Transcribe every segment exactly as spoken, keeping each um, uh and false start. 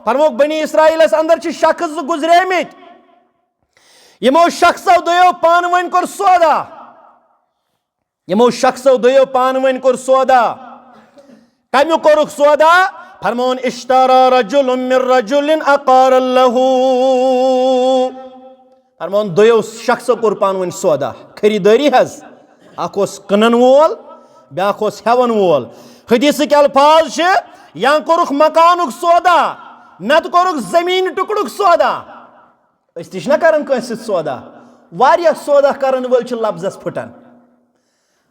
فرمووُکھ، بنی اسرائیلس اندر چھِ شخص زٕ گُزریمٕتۍ۔ یِمو شخصو دۄیو پانہٕ ؤنۍ کوٚر سودا۔ یِمو شخصو دۄیو پانہٕ ؤنۍ کوٚر سودا۔ کمیُک کوٚرُکھ سودا؟ فرمون، اشترى رجل من رجل عقارا له۔ فرمون، دۄیو شخصو کوٚر پانہٕ ؤنۍ سودا، خریدٲری حظ۔ اکھ اوس کٕنن وول، بیاکھ اوس ہٮ۪وان وول۔ حدیثٕکۍ الفاظ چھِ، یا کوٚرُکھ مکانُک سودا، نتہٕ کوٚرُکھ زٔمیٖن ٹُکڑُک سودا۔ أسۍ تہِ چھِنہ کران کٲنٛسہِ سۭتۍ سودا۔ واریاہ سودا کرن وٲلۍ چھِ لفظس پھٕٹان۔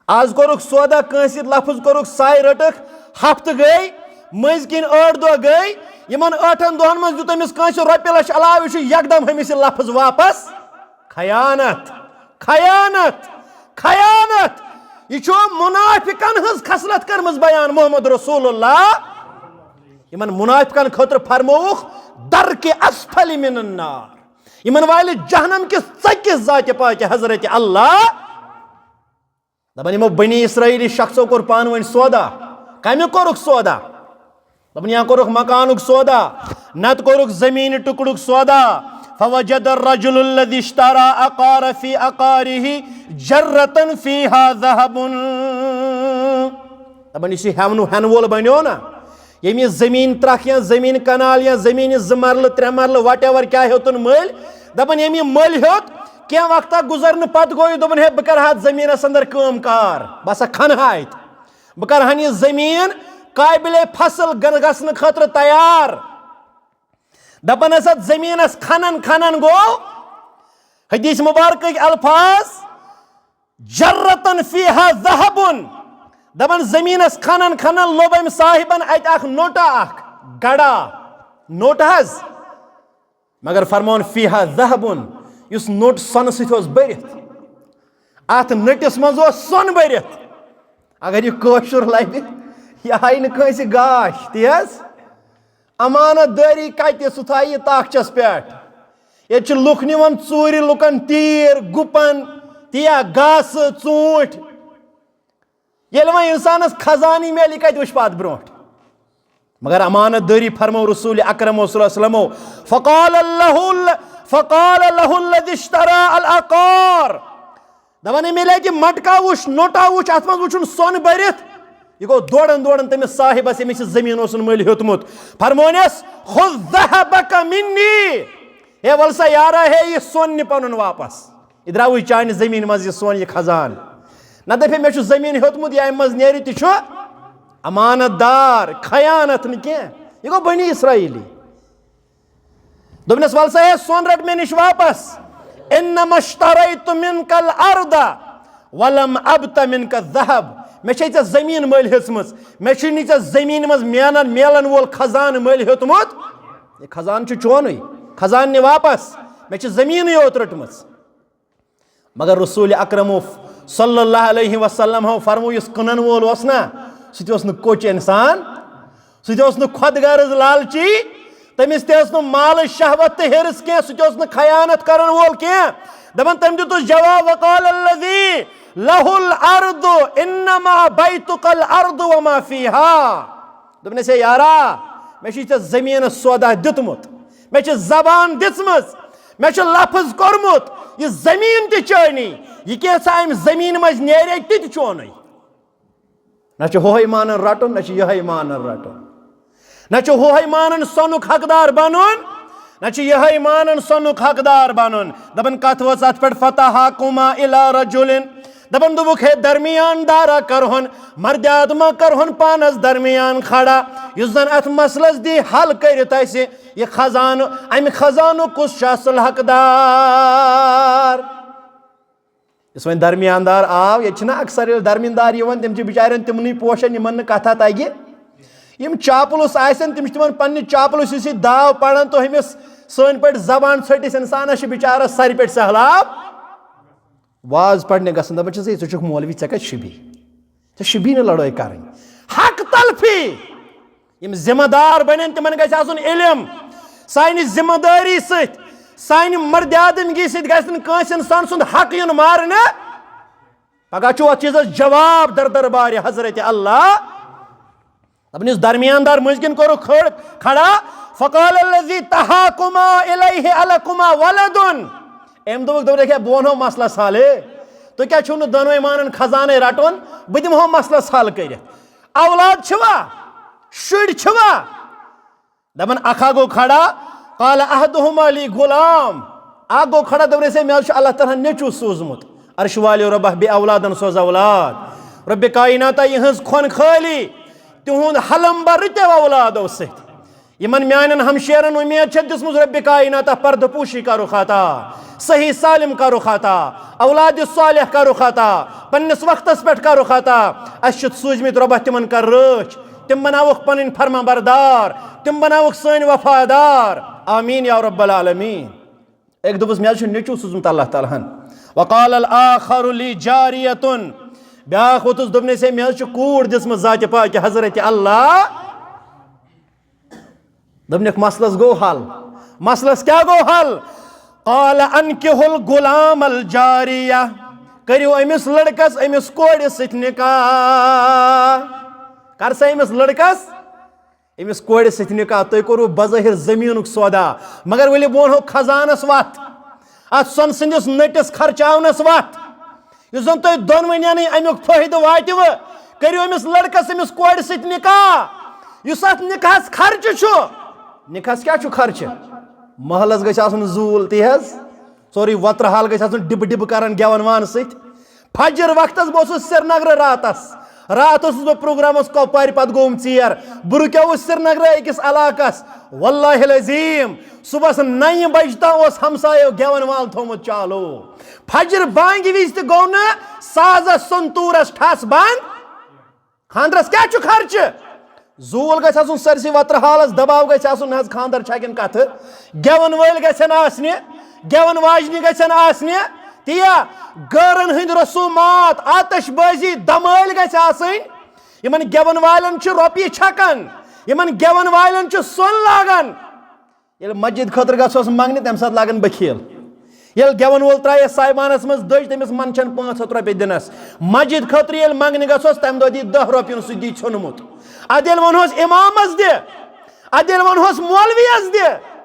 آز کوٚرُکھ سودا کٲنٛسہِ سۭتۍ، لفظ کوٚرُکھ، ساے رٔٹٕکھ، ہفتہٕ گٔے، مٔنٛزۍ کِنۍ ٲٹھ دۄہ گٔے، یِمن ٲٹھن دۄہن منٛز دیُت أمِس کٲنٛسہِ رۄپیہِ لچھ علاوٕ، یہِ چھُ یکدم أمِس یہِ لفظ واپس۔ خیانت، خیانت، خیانت۔ یہِ چھُ منافقن ہٕنٛز خصلت کٔرمٕژ بیان محمد رسول اللہ۔ یِمن منافقن خٲطرٕ فرمووُکھ، درک اسفل من النار۔ یِمن والہِ جہنم کِس ژکِس ذاتِ پاکہِ حضرت اللہ۔ دپان یِمو بنی اسرائیلی شخصو کوٚر پانہٕ ؤنۍ سودا۔ کمیُک کوٚرُکھ سودا؟ دپان یا کوٚرُکھ مکانُک سودا، نتہٕ کوٚرُکھ زٔمیٖنہِ ٹُکڑُک سودا۔ فوجد الرجل الذي اشترى عقارا في عقاره جرة فيها ذهب۔ دپان یُس یہِ ہٮ۪ونہٕ ہٮ۪نہٕ وول بنیو نا، ییٚمۍ یہِ زٔمیٖن ترٛکھ یا زٔمیٖن کنال یا زٔمیٖنہِ زٕ مرلہٕ، ترٛےٚ مرلہٕ، whatever کیٛاہ ہیوٚتُن مٔلۍ، دپان ییٚمۍ یہِ مٔلۍ ہیوٚت، کینٛہہ وقتہ گُزرنہٕ پتہٕ گوٚو یہِ، دوٚپُن، ہے، بہٕ کرٕ ہا اتھ زٔمیٖنس اندر کٲم کار، بہٕ ہسا کھنہٕ ہا اتہِ، بہٕ کرٕ ہن یہِ زٔمیٖن قابل فصل گ-، گژھنہٕ خٲطرٕ تیار۔ دپان ٲس اتھ زٔمیٖنس کھنان کھنان گوٚو حدیث مبارکٕکۍ الفاظ، جرتن فیہا ذہبن۔ دپان زٔمیٖنس کھنان کھنان لوٚب أمۍ صاحبن اتہِ اکھ نوٹا اکھ، گڑا، نوٹ حظ۔ مگر فرمون فیہا ذہبن، یُس نوٹ سۄنہٕ سۭتۍ اوس بٔرِتھ۔ اتھ نٔٹِس منٛز اوس سۄن بٔرِتھ۔ اگر یہِ کٲشُر لبہِ، یہِ ہایہِ نہٕ کٲنٛسہِ گاش، تی حظ۔ امانت دٲری کتہِ؟ سُہ تھایہِ یہِ تاخچس پٮ۪ٹھ۔ ییٚتہِ چھِ لُکھ نِوان ژوٗرِ لُکن تیٖر، گُپن، تیا گاسہٕ، ژوٗنٛٹھۍ۔ ییٚلہِ وۄنۍ انسانس خزانی میلہِ، یہِ کتہِ وٕچھِ پتہٕ برونٛٹھ؟ مگر امانت دٲری فرمٲو رسول اکرم صلی اللہ علیہ وسلم، فقال له ال-، فقال له الذي اشترى العقار۔ دپان، أمۍ ییٚلہِ اَتہِ مٹکا وُچھ، نوٹا وُچھ، اَتھ منٛز وُچھُن سۄن بٔرِتھ، یہِ گوٚو دوران دوران تٔمِس صاحبس، ییٚمِس یہِ زٔمیٖن اوسُن مٔلۍ ہیوٚتمُت۔ فرمونس، "خذ ذهبك مني"، ہے، وَل سا یارا، ہے، یہِ سۄن نہِ پنُن واپس۔ یہِ درٛاوٕے چانہِ زٔمیٖنہِ منٛز یہِ سۄن، یہِ خزان۔ نہ دَپے، مےٚ چھُ زٔمیٖن ہیوٚتمُت، یہِ اَمہِ منٛز نیرِ تہِ چھُ امانت دار، خیانت نہٕ کینٛہہ۔ یہِ گوٚو بنی اسرائیلی۔ دوٚپنَس، "وَل سا ہے، سۄن رَٹ مےٚ نِش واپس۔ انما اشتریت منک الارض ولم ابت منک الذهب۔" مےٚ چھے ژےٚ زٔمیٖن مٔلۍ ہیٚژمٕژ، مےٚ چھُے نہٕ ژےٚ زٔمیٖنہِ منٛز مینان میلن وول خزانہٕ مٔلۍ ہیوٚتمُت۔ یہِ خزانہٕ چھُ چونُے، خزانہٕ نہِ واپس، مےٚ چھِ زٔمیٖنٕے یوت رٔٹمٕژ۔ مگر رسول اکرم صلی اللہ علیہ وسلم ہو فرمو، یُس کٕنن وول اوس نا، سُہ تہِ اوس نہٕ کوٚچ انسان، سُہ تہِ اوس نہٕ خۄد غرض لالچی، تٔمِس تہِ ٲس نہٕ مالٕچ شہوت تہٕ حرص کینٛہہ، سُہ تہِ اوس نہٕ خیانت کرن وول کینٛہہ۔ دپان تٔمۍ دیُتُس جواب، "وقال الذی لہ الارض انما بیتک الارض وما فیہا۔" دوٚپنَس، "ہے یارا، مےٚ چھُے ژےٚ زٔمیٖنَس سودا دیُتمُت، مےٚ چھِ زبان دِژمٕژ، مےٚ چھُ لفظ کوٚرمُت، یہِ زٔمیٖن تہِ چٲنی، یہِ کینٛژھا اَمہِ زٔمیٖنہِ منٛز نیرے تہِ تہِ چونُے۔ نہ چھُ ہُہے مانان رَٹُن، نہ چھُ یِہے مانان رَٹُن، نہ چھُ ہُہے مانان سۄنُک حقدار بَنُن، نہ چھُ یِہے مانان سۄنُک حقدار بَنُن۔" دَپان کَتھ وٲژ اَتھ پٮ۪ٹھ، "فتحاکما الی رجل۔" دپان دوٚپُکھ، "ہے درمیان دارا کرہون، مردِ آدما کرہون پانس درمیان کھڑا، یُس زن اتھ مسلس دی حل کٔرِتھ اسہِ یہِ خزانہٕ، امہِ خزانُک کُس چھُ اصل حقدار؟" یُس وۄنۍ درمیان دار آو، ییٚتہِ چھِنہ اکثر ییٚلہِ درمیان دار یِوان، تِم چھِ بِچارٮ۪ن تِمنٕے پوشان، یِمن نہٕ کتھا تگہِ۔ یِم چاپلوس آسن، تِم چھِ تِمن پننہِ چاپلوسہِ سۭتۍ داو پران، تہٕ ہُمِس سٲنۍ پٲٹھۍ زبان ژھٔٹِس انسانس چھِ بِچارس سرِ پٮ۪ٹھ سہلاب۔ واز پرنہِ گژھان، دپان چھِس، "ہے، ژٕ چھُکھ مولوی، ژےٚ کتہِ شوٗبی؟ ژےٚ شوٗبی نہٕ لڑٲے کرٕنۍ۔" حق تلفی۔ یِم ذمہ دار بنن، تِمن گژھِ آسُن علم۔ سانہِ ذمہ دٲری سۭتۍ، سانہِ مردِ آدمگی سۭتۍ گژھِ نہٕ کٲنٛسہِ انسان سُنٛد حق یُن مارنہٕ۔ پگاہ چھُ اتھ چیٖزس جواب در دربارِ حضرت اللہ۔ دپان یُس درمیان دار مٔنٛزۍ کِنۍ کوٚرُکھ کھڑ-، کھڑا، فقال الذي تهاكما إليه ألكما ولد؟ أمۍ دوٚپُکھ، دوٚپُن، ییٚکیٛاہ بہٕ وَنہو مسلس حل، ہے۔ تُہۍ کیٛازِ چھِو نہٕ دۄنوَے مانان خزانَے رَٹُن؟ بہٕ دِمہو مسلس حل کٔرِتھ۔ اولاد چھِوا؟ شُرۍ چھِوا؟ دَپان، اَکھ ہا گوٚو کھڑا، قال أحدهما لي غلام۔ اَکھ گوٚو کھڑا، دوٚپُن، ہے، مےٚ حظ چھُ اللہ تعالیٰ ہَن نیٚچوٗ سوٗزمُت۔ عرش والٮ۪و رۄبہ، بے اولادن سوز اولاد۔ رۄبِ کایناتہ، یِہٕنٛز کھۄن خٲلی، تِہُنٛد حلم بَرٕ تہِ اولادو سۭتۍ۔ یِمن میانٮ۪ن ہمشیرن اُمید چھےٚ دِژمٕژ، رۄبِ کایناتہ، پردٕ پوشی کرُکھ عطا، صحیح سالم کرُکھ عطا، اولاد صالح کرُکھ عطا، پننِس وقتس پٮ۪ٹھ کرُکھ عطا۔ اَسہِ چھِ سوٗزمٕتۍ، رۄبہ، تِمن کر رٲچھ، تِم بناوکھ پنٕنۍ فرما بردار، تِم بناوکھ سٲنۍ وفادار۔ آمین یا رب العالمین۔ أکۍ دوٚپُس، مےٚ حظ چھُ نیٚچوٗ سوٗزمُت اللہ تعالیٰ ہن۔ وقال الآخر لي جارية۔ بیٛاکھ ووٚتھُس، دوٚپنَس، ہے، مےٚ حظ چھُ کوٗر دِژمٕژ ذاتِ پاکہِ حضرت اللہ۔ دوٚپنَکھ، مسلس گوٚو حل۔ مسلس کیٛاہ گوٚو حل؟ قال أنكحوا الغلام الجارية۔ کٔرِو أمِس لڑکس، أمِس کورِ سۭتۍ نکاح۔ کر سا أمِس لڑکس، أمِس کورِ سۭتۍ نکاح۔ تۄہہِ کوٚروٕ بظٲہر زٔمیٖنُک سودا، مگر ؤلِو بہٕ وَنہو خزانَس وَتھ، اَتھ سۄنہٕ سٕنٛدِس نٔٹِس خرچاونَس وَتھ۔ یُس زَن تۄہہِ دۄنوٕنیَنٕے اَمیُک فٲیدٕ واتِوٕ، کٔرِو أمِس لڑکَس، أمِس کورِ سۭتۍ نکاح۔ یُس اَتھ نکاحَس خرچہٕ چھُ، نکاحَس کیٛاہ چھُ خرچہٕ؟ محلَس گژھِ آسُن زوٗل، تی حظ، سورُے وۄترٕ حال گژھِ آسُن ڈِبہٕ ڈِبہٕ کران گٮ۪وَن وانہٕ سۭتۍ۔ فجر وقتس بہٕ اوسُس سرینگرٕ راتس۔ راتھ اوسُس بہٕ پروگرامس کۄپوارِ، پتہٕ گوٚوُم ژیر۔ بہٕ رُکیوُس سرینگرٕ أکِس علاقس۔ واللہ العظیم، صبحس نَیہِ بجہِ تام اوس ہمسایو گٮ۪ون وال تھوٚومُت چالو۔ فجر بانگہِ وِزِ تہِ گوٚو نہٕ سازس سنتورس ٹھس بند۔ خاندرس کیٛاہ چھُ خرچہٕ؟ زوٗل گژھِ آسُن سٲرسٕے وترٕ حالس، دباو گژھِ آسُن، نہ حظ خاندر چھا کِنہٕ کتھٕ۔ گٮ۪ون وٲلۍ گژھن آسنہِ، گٮ۪ون واجنہِ گژھن آسنہِ، تیا گٲرن ہٕنٛدۍ رسومات، آتش بٲزی، دمٲلۍ گژھِ آسٕنۍ۔ یِمن گٮ۪ون والٮ۪ن چھِ رۄپیہِ چھکان، یِمن گٮ۪ون والٮ۪ن چھُ سۄن لاگان۔ ییٚلہِ مسجد خٲطرٕ گژھوس منٛگنہِ، تَمہِ ساتہٕ لاگن بٔخیٖل۔ ییٚلہِ گٮ۪وَن وول ترٛایہِ صاحبانَس منٛز دٔج، تٔمِس منٛدچھن پانٛژھ ہَتھ رۄپیہِ دِنَس۔ مسجد خٲطرٕ ییٚلہِ منٛگنہِ گژھوس، تَمہِ دۄہ دی دَہ رۄپیہِ، سُہ دی ژھیوٚنمُت۔ اَدٕ ییٚلہِ وَنہوس اِمامَس دِ، اَدٕ ییٚلہِ وَنہوس مولوِیَس دِ،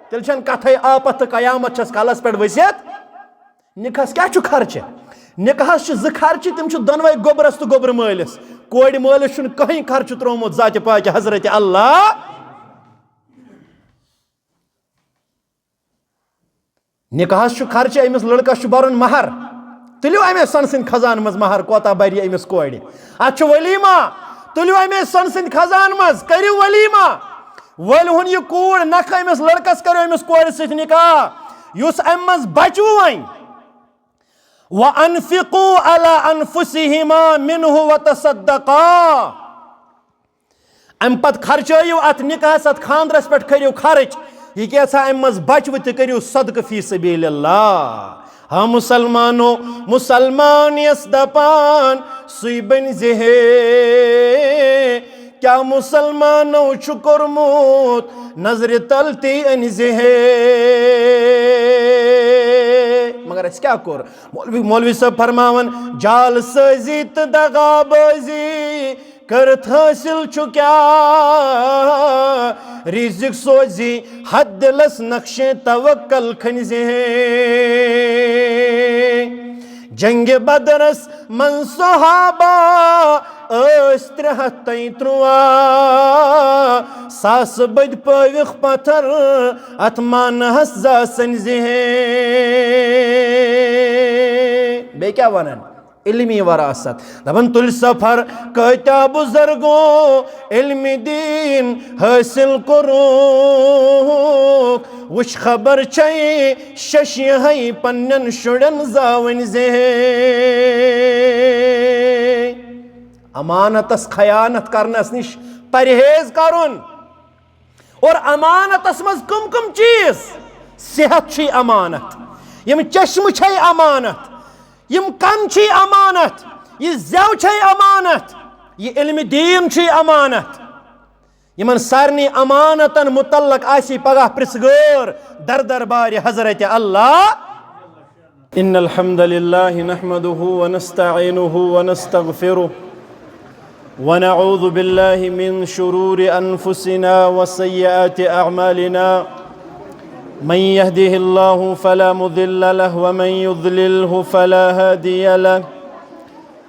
تیٚلہِ چھَنہٕ کَتھَے، آپَتھ تہٕ قیامَت چھَس کَلَس پٮ۪ٹھ ؤسِتھ۔ نِکاحَس کیٛاہ چھُ خرچہٕ؟ نِکاحَس چھِ زٕ خرچہٕ، تِم چھِ دۄنوَے گوٚبرَس تہٕ گوٚبرٕ مٲلِس۔ کورِ مٲلِس چھُنہٕ کٕہٕنۍ خرچہٕ ترٛوومُت ذاتِ پاکہِ حضرت اللہ۔ نکاحس چھُ خرچہٕ، أمِس لڑکس چھُ برُن مہر۔ تُلِو اَمے سۄنہٕ سٕنٛدِ خزانہٕ منٛز مہر، کوتاہ بَرِ یہِ أمِس کورِ۔ اَتھ چھُ ولیمہ، تُلِو اَمے سۄنہٕ سٕنٛدِ خزانہٕ منٛز، کٔرِو ولیمہ۔ وٲلۍ ہُن یہِ کوٗر نکھٕ أمِس لڑکس، کٔرِو أمِس کورِ سۭتۍ نکاح، یُس اَمہِ منٛز بچہِ وۄنۍ۔ وَأَنفِقُوا عَلَى أَنفُسِهِمَا مِنْهُ وَتَصَدَّقَا۔ اَمہِ پتہٕ خرچٲیِو اَتھ نِکاحَس، اَتھ خانٛدرَس پٮ۪ٹھ کٔرِو خرٕچ۔ یہِ کیٛاہ سا اَمہِ منٛز بچوٕ تہِ کٔرِو صدقہٕ فی سبیل اللہ۔ ہاں مسلمانو، مسلمان یَس دَپان سُے بٔنۍ زِ ہے۔ کیٛاہ مسلمانو چھُ کوٚرمُت نظرِ تل تی أنۍ زِ ہے؟ مگر اَسہِ کیٛاہ کوٚر؟ مولوی، مولوی صٲب فرماوان، جال سٲزی تہٕ دغا بٲزی کٔرِتھ حٲصِل چھُ کیٛاہ؟ رزق سوزی حد دلس نقشے توکل کھنزے۔ جنگِ بدرس منٛز صحابہ ٲسۍ ترٛےٚ ہتھ تہٕ ترٛواہ، ساسہٕ بٔدۍ پٲوِکھ پتھر اتھ مانہس زاسن زِ ہے۔ بیٚیہِ کیٛاہ ونان؟ علمی وراثت۔ دپان تُلۍ سفر کٲتیٛاہ بُزرگو علمِ دیٖن حٲصِل کوٚرُکھ۔ وٕچھ خبر چھے شش یِہے پننٮ۪ن شُرٮ۪ن زاوٕنۍ زِ ہے۔ امانتس خیانت کرنس نِش پرہیز کرُن۔ اور امانتس منٛز کم کم چیز؟ صحت چھُے امانت، یِم چشمہٕ چھے امانت، یِم کن چھے امانت، یہِ زٮ۪و چھے امانت، یہِ علمِ دیٖن چھُے امانت۔ یِمن سارنٕے امانتن متعلق آسی پگاہ پرژھگٲر در دربارِ حضرت اللہ۔ إن الحمد لله نحمده ونستعينه ونستغفره ونعوذ بالله من شرور أنفسنا وسيئات أعمالنا. من يهده الله فلا مضل له ومن يضلله فلا هادي له.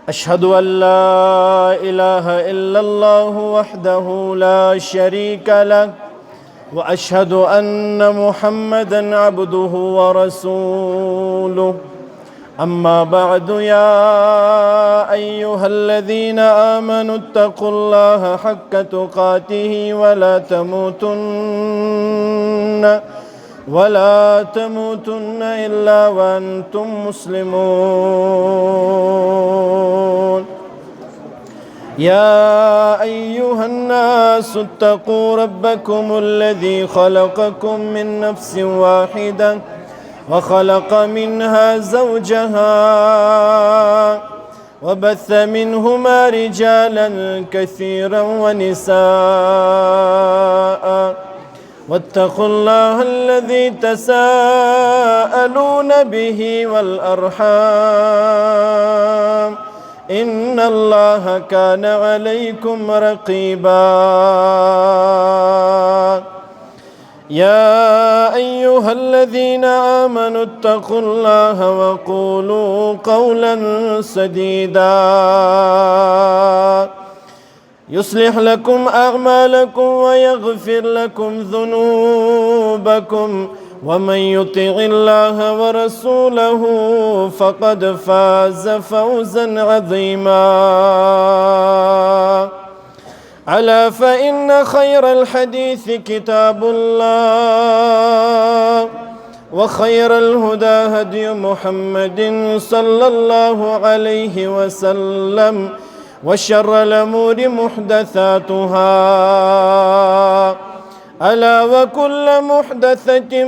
أشهد أن لا إله إلا الله وحده لا شريك له، وأشهد أن محمدا عبده ورسوله. أما بعد، يا أيها الذين آمنوا اتقوا الله حق تقاته ولا تموتن ولا تموتن إلا وأنتم مسلمون. يا أيها الناس اتقوا ربكم الذي خلقكم من نفس واحدة وخلق منها زوجها وبث منهما رجالا كثيرا ونساء، واتقوا الله الذي تساءلون به والأرحام، إن الله كان عليكم رقيبا. يا أيها الذين آمنوا اتقوا الله وقولوا قولا سديدا يصلح لكم أعمالكم ويغفر لكم ذنوبكم، ومن يطع الله ورسوله فقد فاز فوزا عظيما. ألا فإن خير الحديث كتاب الله، وخير الهدى هدي محمد صلى الله عليه وسلم، وشر الأمور محدثاتها. ألا وكل محدثة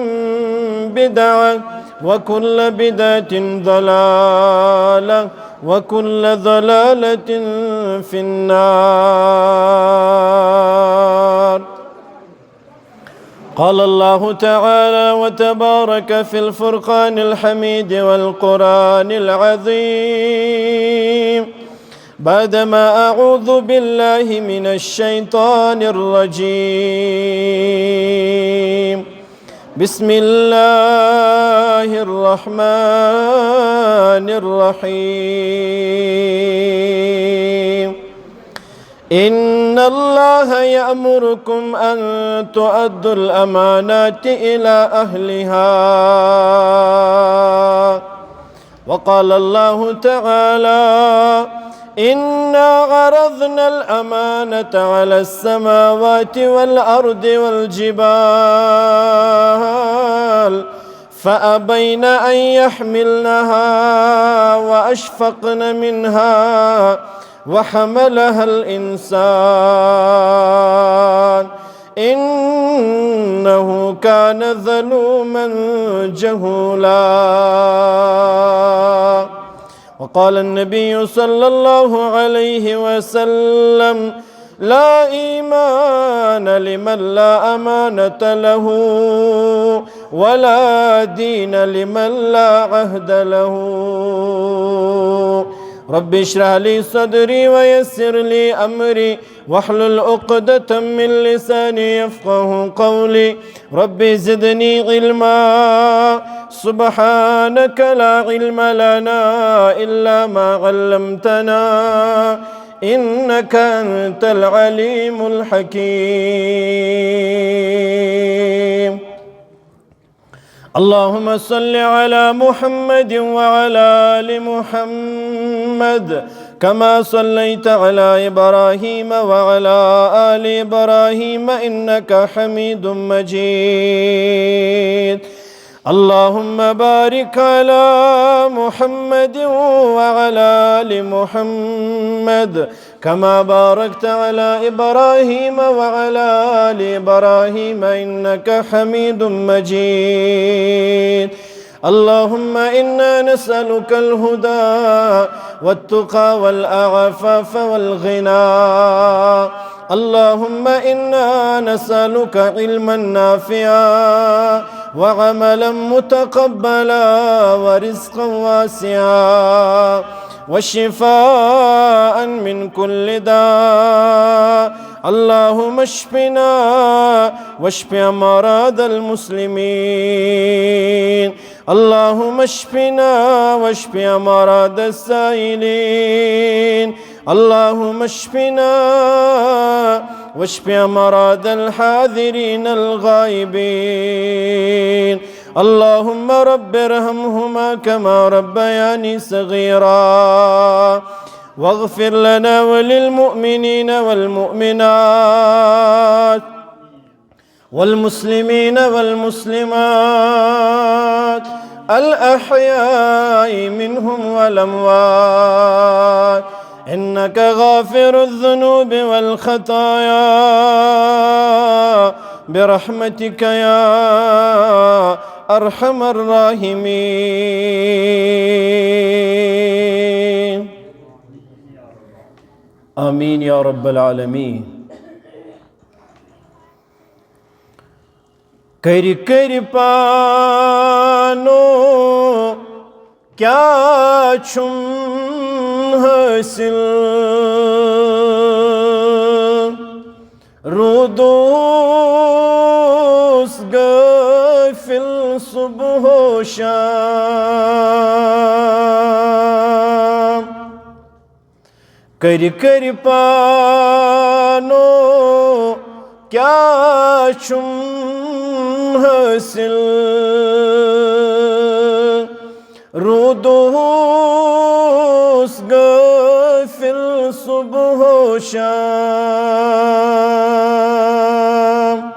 بدعة، وكل بدعة ضلالة، وكل ضلالة في النار. قال الله تعالى وتبارك في الفرقان الحميد والقرآن العظيم، بعدما أعوذ بالله من الشيطان الرجيم. بسم الله الرحمن الرحيم. إن الله يأمركم أن تؤدوا الأمانات إلى أهلها. وقال الله تعالى: إنا عرضنا الأمانة على السماوات والأرض والجبال فأبين أن يحملنها وأشفقن منها وحملها الإنسان إنه كان ظلوما جهولا. وقال النبي صلى الله عليه وسلم: لا إيمان لمن لا أمانة له، ولا دين لمن لا عهد له. رب اشرح لي صدري ويسر لي أمري واحلل عقدة من لساني يفقه قولي. رب زدني علما. سبحانك لا علم لنا إلا ما علمتنا إنك أنت العليم الحكيم. اللهم صل على محمد وعلى آل محمد كما صليت على إبراهيم وعلى آل إبراهيم إنك حميد مجيد. اللهم بارك على محمد وعلى آل محمد كما باركت على إبراهيم وعلى آل إبراهيم إنك حميد مجيد. اللهم إنا نسألك الهدى والتقى والعفاف والغنى. اللهم إنا نسألك علما نافعا وعملا متقبلا ورزقا واسعا وشفاء من كل داء. اللهم اشفنا واشف أمراض المسلمين. اللهم اشفنا واشف أمراض السائلين. اللهم اشفنا واشف أمراض الحاضرين الغائبين. اللهم رب ارحمهما كما ربياني صغيرا. واغفر لنا وللمؤمنين والمؤمنات والمسلمين والمسلمات الأحياء منهم والأموات، إنك غافر الذنوب والخطايا، برحمتك يا أرحم الراحمين. آمين يا رب العالمين. کٔرۍ کٔرۍ پانو کیٛاہ چھُم حٲصِل؟ روٗدُس غٲفِل صُبح و شام۔ کٔرۍ کٔرۍ پانو کیٛاہ چھُم حٲصِل؟ روٗدُس غٲفِل صُبح و شام۔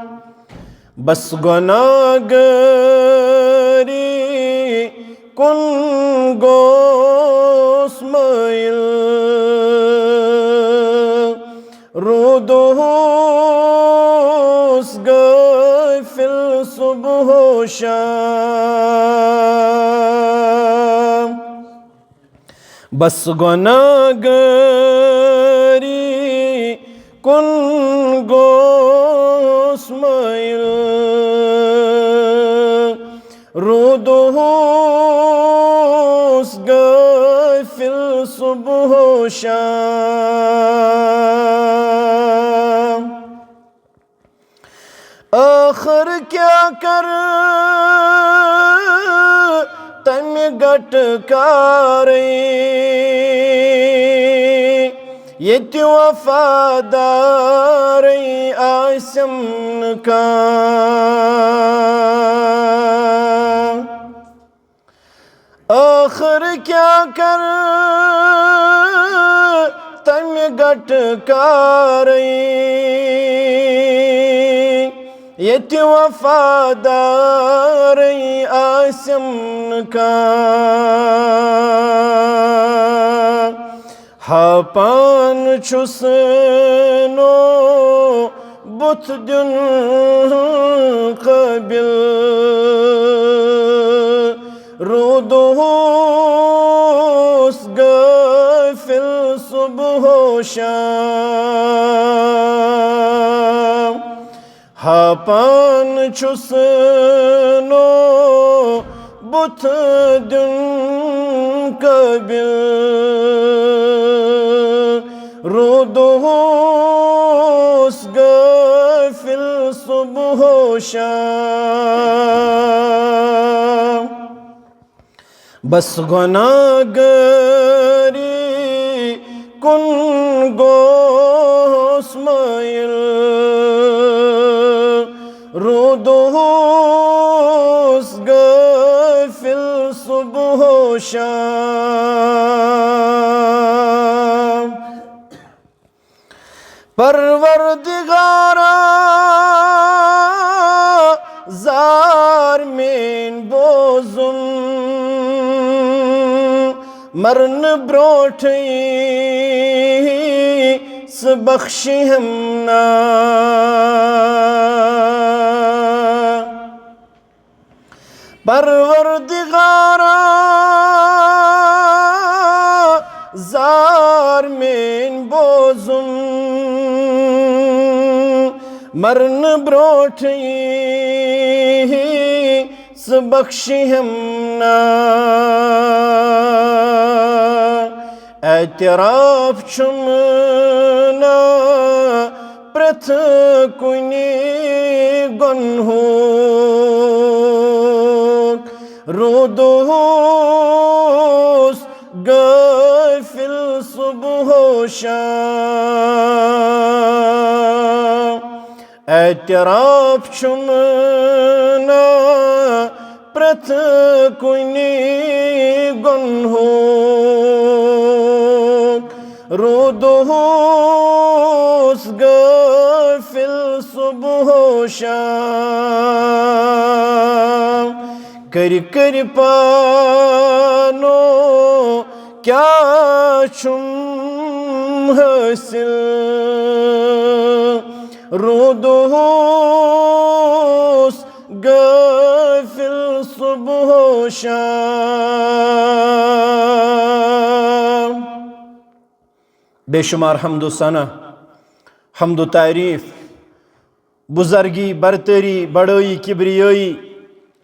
بس گۄناہ گٲری کُن گوس مٲیِل۔ روٗدُس غٲفِل صُبح و شام۔ بس گۄناہ گٲری کُن گوس مٲیِل۔ روٗدُس غٲفِل صُبح و شام۔ ٲخٕر کیٛاہ کَرٕ تَمہِ گَٹہٕ کارٕے، ییٚتہِ وفادارٕے آسٮ۪م نہٕ کانٛہہ۔ ٲخٕر کیٛاہ کَرٕ تَمہِ گَٹہٕ کارٕے، ییٚتہِ وفادارٕے آسٮ۪م نہٕ کانٛہہ۔ ہاپان چھُس نہٕ بُتھ دیُن قٲبِل۔ روٗدُس غٲفِل صُبح و شام۔ ہاپان چھُس نہٕ بُتھ دیُن قٲبِل۔ روٗدُس غٲفِل صُبح و شام۔ بس گۄناہ گٲری کُن گوس مٲیِل۔ روٗدُس غٲفِل صُبح و شام۔ پروردگارا، زار میٲنۍ بوزُن، مرنہٕ برونٛٹھٕے ژٕ بخشِہم نا۔ پروردگارا، زار میٲنۍ بوزُن، مرنہٕ برونٛٹھٕے ژٕ بخشِہم نا۔ اعتراف چھُم نا پرٛٮ۪تھ کُنہِ گۄنہُک، روٗدُس غٲفِل صُبح و شام۔ اعتراف چھُم نا پرٛٮ۪تھ کُنہِ گۄنہُک، روٗدُس غٲفِل صُبح و شام۔ کٔرۍ کٔرۍ پانو کیٛاہ چھُم حٲصِل، روٗدُس غٲفِل صُبح و شام۔ بے شمار حمد و ثنا، حمد و تعریف، بزرگی، برتری، بڑٲیی، کبریٲیی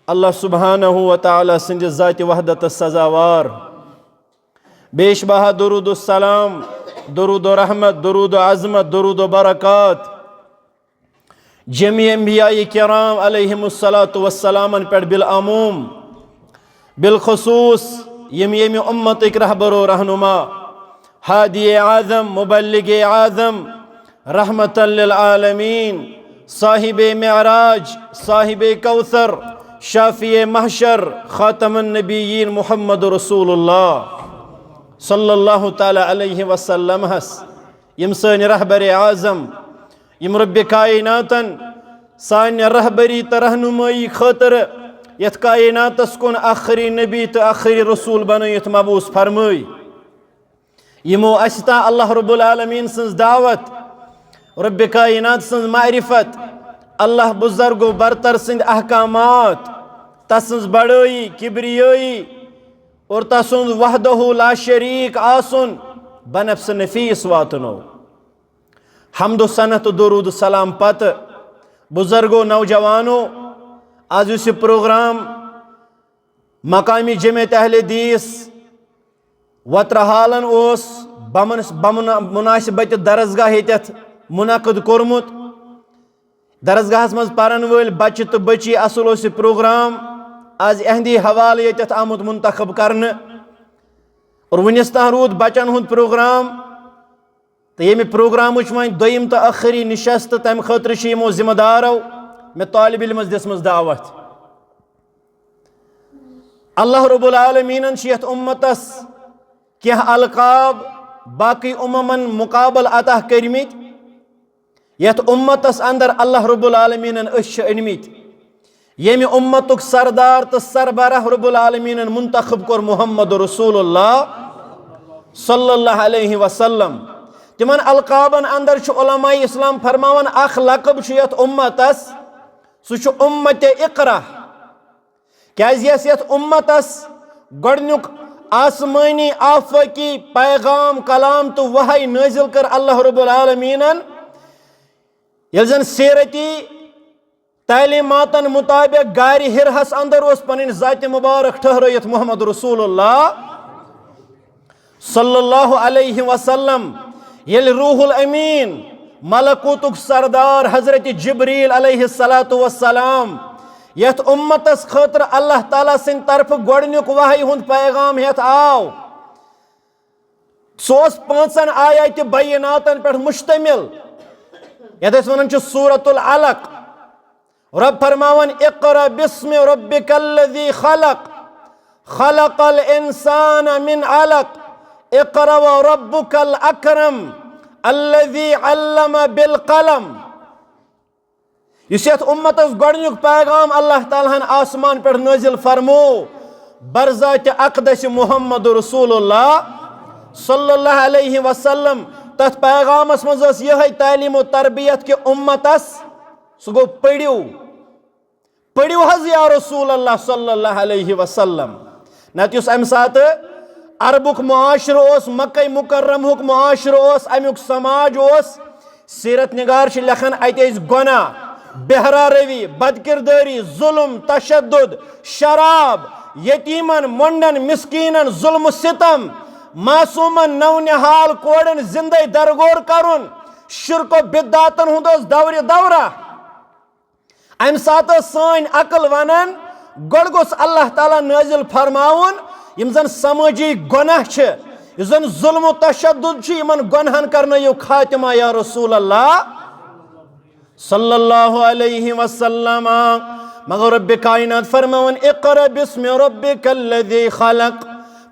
اللہ سبحانہ و تعالیٰ سٕنٛدِ ذاتِ وحدتس سزاوار۔ بیش بہا درود و سلام، درود و رحمت، درود و عظمت، درود و برکات جميع انبیاء کرام علیہم الصلوۃ والسلامن پٮ۪ٹھ بالعموم، بالخصوص یِم ییٚمہِ اُمتٕکۍ رہبر و رہنما، ہادی اعظم، مبلغ اعظم، رحمت للعالمین، صاحب معراج، صاحب کوثر، شافع محشر، خاتم النبیین محمد رسول اللہ صلی اللہ تعالیٰ علیہ وسلم ہس، یِم سٲنۍ رہبر اعظم، یِم رب کائناتن سانہِ رہبری تہٕ رہنمٲیی خٲطرٕ یتھ کائناتس کُن آخری نبی تہٕ آخری رسول بنٲیِتھ مبعوث فرمٲے۔ یِمو اسہِ تام اللہ رب العالمین سٕنٛز دعوت، رب کائنات سٕنٛز معرفت، اللہ بزرگ و برتر سٕنٛدۍ احکامات، تسٕنٛز بڑٲیی، کبریٲیی اور تسُنٛد وحدہ لا شریک آسُن بنفس نفیس واتنو۔ حمد و ثنا تہٕ درود و سلام پتہٕ، بزرگو، نوجوانو، از یُس یہِ پروگرام مقامی جمعیت اہل حدیث وترہالن اوس بمن-، بمنا-، مناسبت درسگاہ ییٚتٮ۪تھ منعقد کوٚرمُت۔ درسگاہس منٛز پرن وٲلۍ بچہِ تہٕ بچی، اصل اوس یہِ پروگرام از اہندی حوالہٕ ییٚتٮ۪تھ آمُت منتخب کرنہٕ۔ اور وُنِس تام روٗد بچن ہُنٛد پروگرام، تہٕ ییٚمہِ پروگرامٕچ وۄنۍ دوٚیِم تہٕ ٲخری نشست، تمہِ خٲطرٕ چھِ یِمو ذمہٕ دارو مےٚ طالب علمس دِژمٕژ دعوت۔ اللہ رب العالمینن چھِ یتھ امتس کینٛہہ القاب باقی اممن مقابل عطا کٔرمٕتۍ۔ یتھ امتس اندر اللہ رب العالمینن أسۍ چھِ أنمٕتۍ، ییٚمہِ امتُک سردار تہٕ سربراہ رب العالمینن منتخب کوٚر محمد رسول اللہ صلی اللہ علیہ وسلم۔ تِمن القابن اندر چھُ علماء اسلام فرماوان، اکھ لقب چھُ یتھ امتس، سُہ چھُ امت اقرا۔ کیازِ یۄس یتھ امتس گۄڈنیُک آسمٲنی آفٲقی پیغام، کلام تہٕ وحی نٲزِل کٔر اللہ رب العالمینن، ییٚلہِ زن سیرتی تعلیماتن مطابق غارِ حرہس اندر اوس پنٕنۍ ذاتِ مبارک ٹھہرٲیِتھ محمد رسول اللہ صلی اللہ علیہ وسلم، ییٚلہِ روح الامین، ملکوتُک سردار حضرت جبریل علیہ الصلوۃ والسلام یتھ امتس خٲطرٕ اللہ تعالیٰ سٕنٛدِ طرفہٕ گۄڈنیُک وحی ہُنٛد پیغام ہٮ۪تھ آو، سُہ اوس پانٛژن آیاتِ بیناتن پٮ۪ٹھ مشتمل، یتھ أسۍ ونان چھِ سورۃ العلق۔ رب فرماوان، اقرأ باسم ربک الذی خلق، خلق الانسان من علق، اقرأ وربک الاکرم، الذی علم بالقلم۔ یُس یتھ امتس گۄڈنیُک پیغام اللہ تعالیٰ ہن آسمان پٮ۪ٹھ نٲزِل فرمو، برذاتِ اقدس محمد رسول اللہ صلی اللہ علیہ وسلم، تتھ پیغامس منٛز ٲس یِہے تعلیم و تربیت کہِ امتس، سُہ گوٚو، پٔرِو، پٔرِو حظ یا رسول اللہ صلی اللہ علیہ وسلم۔ نتہٕ یُس امہِ ساتہٕ عربُک معاشرٕ اوس، مکہ مکرمہُک معاشرٕ اوس، امیُک سماج اوس، سیرت نگار چھِ لیکھان، اتہِ ٲسۍ گۄناہ، بہرا روی، بدکردٲری، ظلم، تشدد، شراب، یتیمن، مۄنڈن، مسکینن، ظلم و ستم، معصومن نو نہال کورٮ۪ن زندے درگور کرُن، شرک و بدعاتن ہُنٛد اوس دورِ دورہ۔ امہِ ساتہٕ ٲس سٲنۍ عقل ونان، گۄڈٕ گوٚژھ اللہ تعالیٰ نٲزِل فرماوُن، یِم زن سمٲجی گۄناہ چھِ، یُس زن ظلم و تشدد چھُ، یِمن گۄنہن کرنٲیِو خاتمہ یا رسول اللہ صلی اللہ علیہ وسلم۔ مگر رب کائنات فرماوان، اقرأ باسم ربک الذی خلق،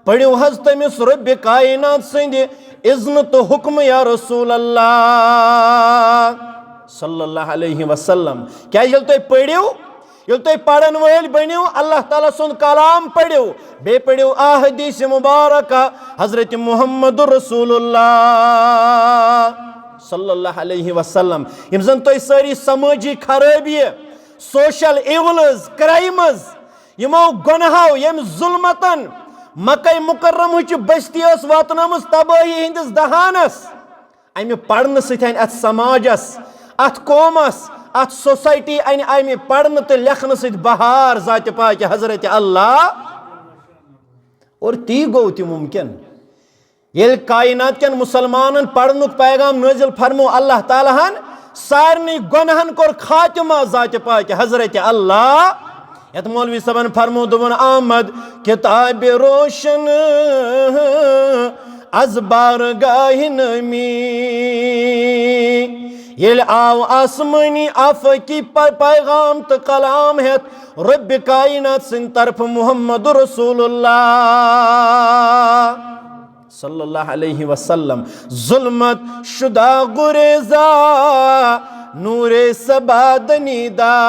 پٔرِو حظ تٔمِس رب کائنات سٕنٛدِ اذنہٕ تہٕ حکمہٕ یا رسول اللہ صلی اللہ علیہ وسلم۔ کیٛازِ ییٚلہِ تُہۍ پٔرِو، ییٚلہِ تُہۍ پرن وٲلۍ بٔنِو، اللہ تعالیٰ سُنٛد کلام پٔرِو، بیٚیہِ پٔرِو احادیث مبارکہ حضرت محمد رسول اللہ صلی اللہ علیہ وسلم۔ یِم زن تۄہہِ سٲری سمٲجی خرٲبی، سوشل ایولز، کرائمز، یِمو گۄنہو، ییٚمہِ ظلمتن مکہ مکرمہٕچہِ بستی ٲس واتنٲومٕژ تبٲہی ہٕنٛدِس دہانس، امہِ پرنہٕ سۭتۍ انہِ اتھ سماجس، اتھ قومس، اتھ سوسائٹی انہِ امہِ پرنہٕ تہٕ لیکھنہٕ سۭتۍ بہار ذاتِ پاکہِ حضرت اللہ۔ اور تی گوٚو تہِ ممکن، ییٚلہِ کائنات کٮ۪ن مسلمانن پرنُک پیغام نٲزِل فرمو اللہ تعالیٰ ہن، سارنٕے گۄنہن کوٚر خاتمہ ذاتِ پاکہِ حضرت اللہ۔ یتھ مولوی صٲبن فرمو، دوٚپُن، آمد کتاب روشن از بارگاہ نمی۔ ییٚلہِ آو آسمٲنی آفٲقی پ-، پیغام تہٕ کلام ہٮ۪تھ رب کائنات سٕنٛدِ طرفہٕ محمد رسول اللہ صلی اللہ علیہ وسلم، ظلمت شدہ گریزا نور صبا دنیدا۔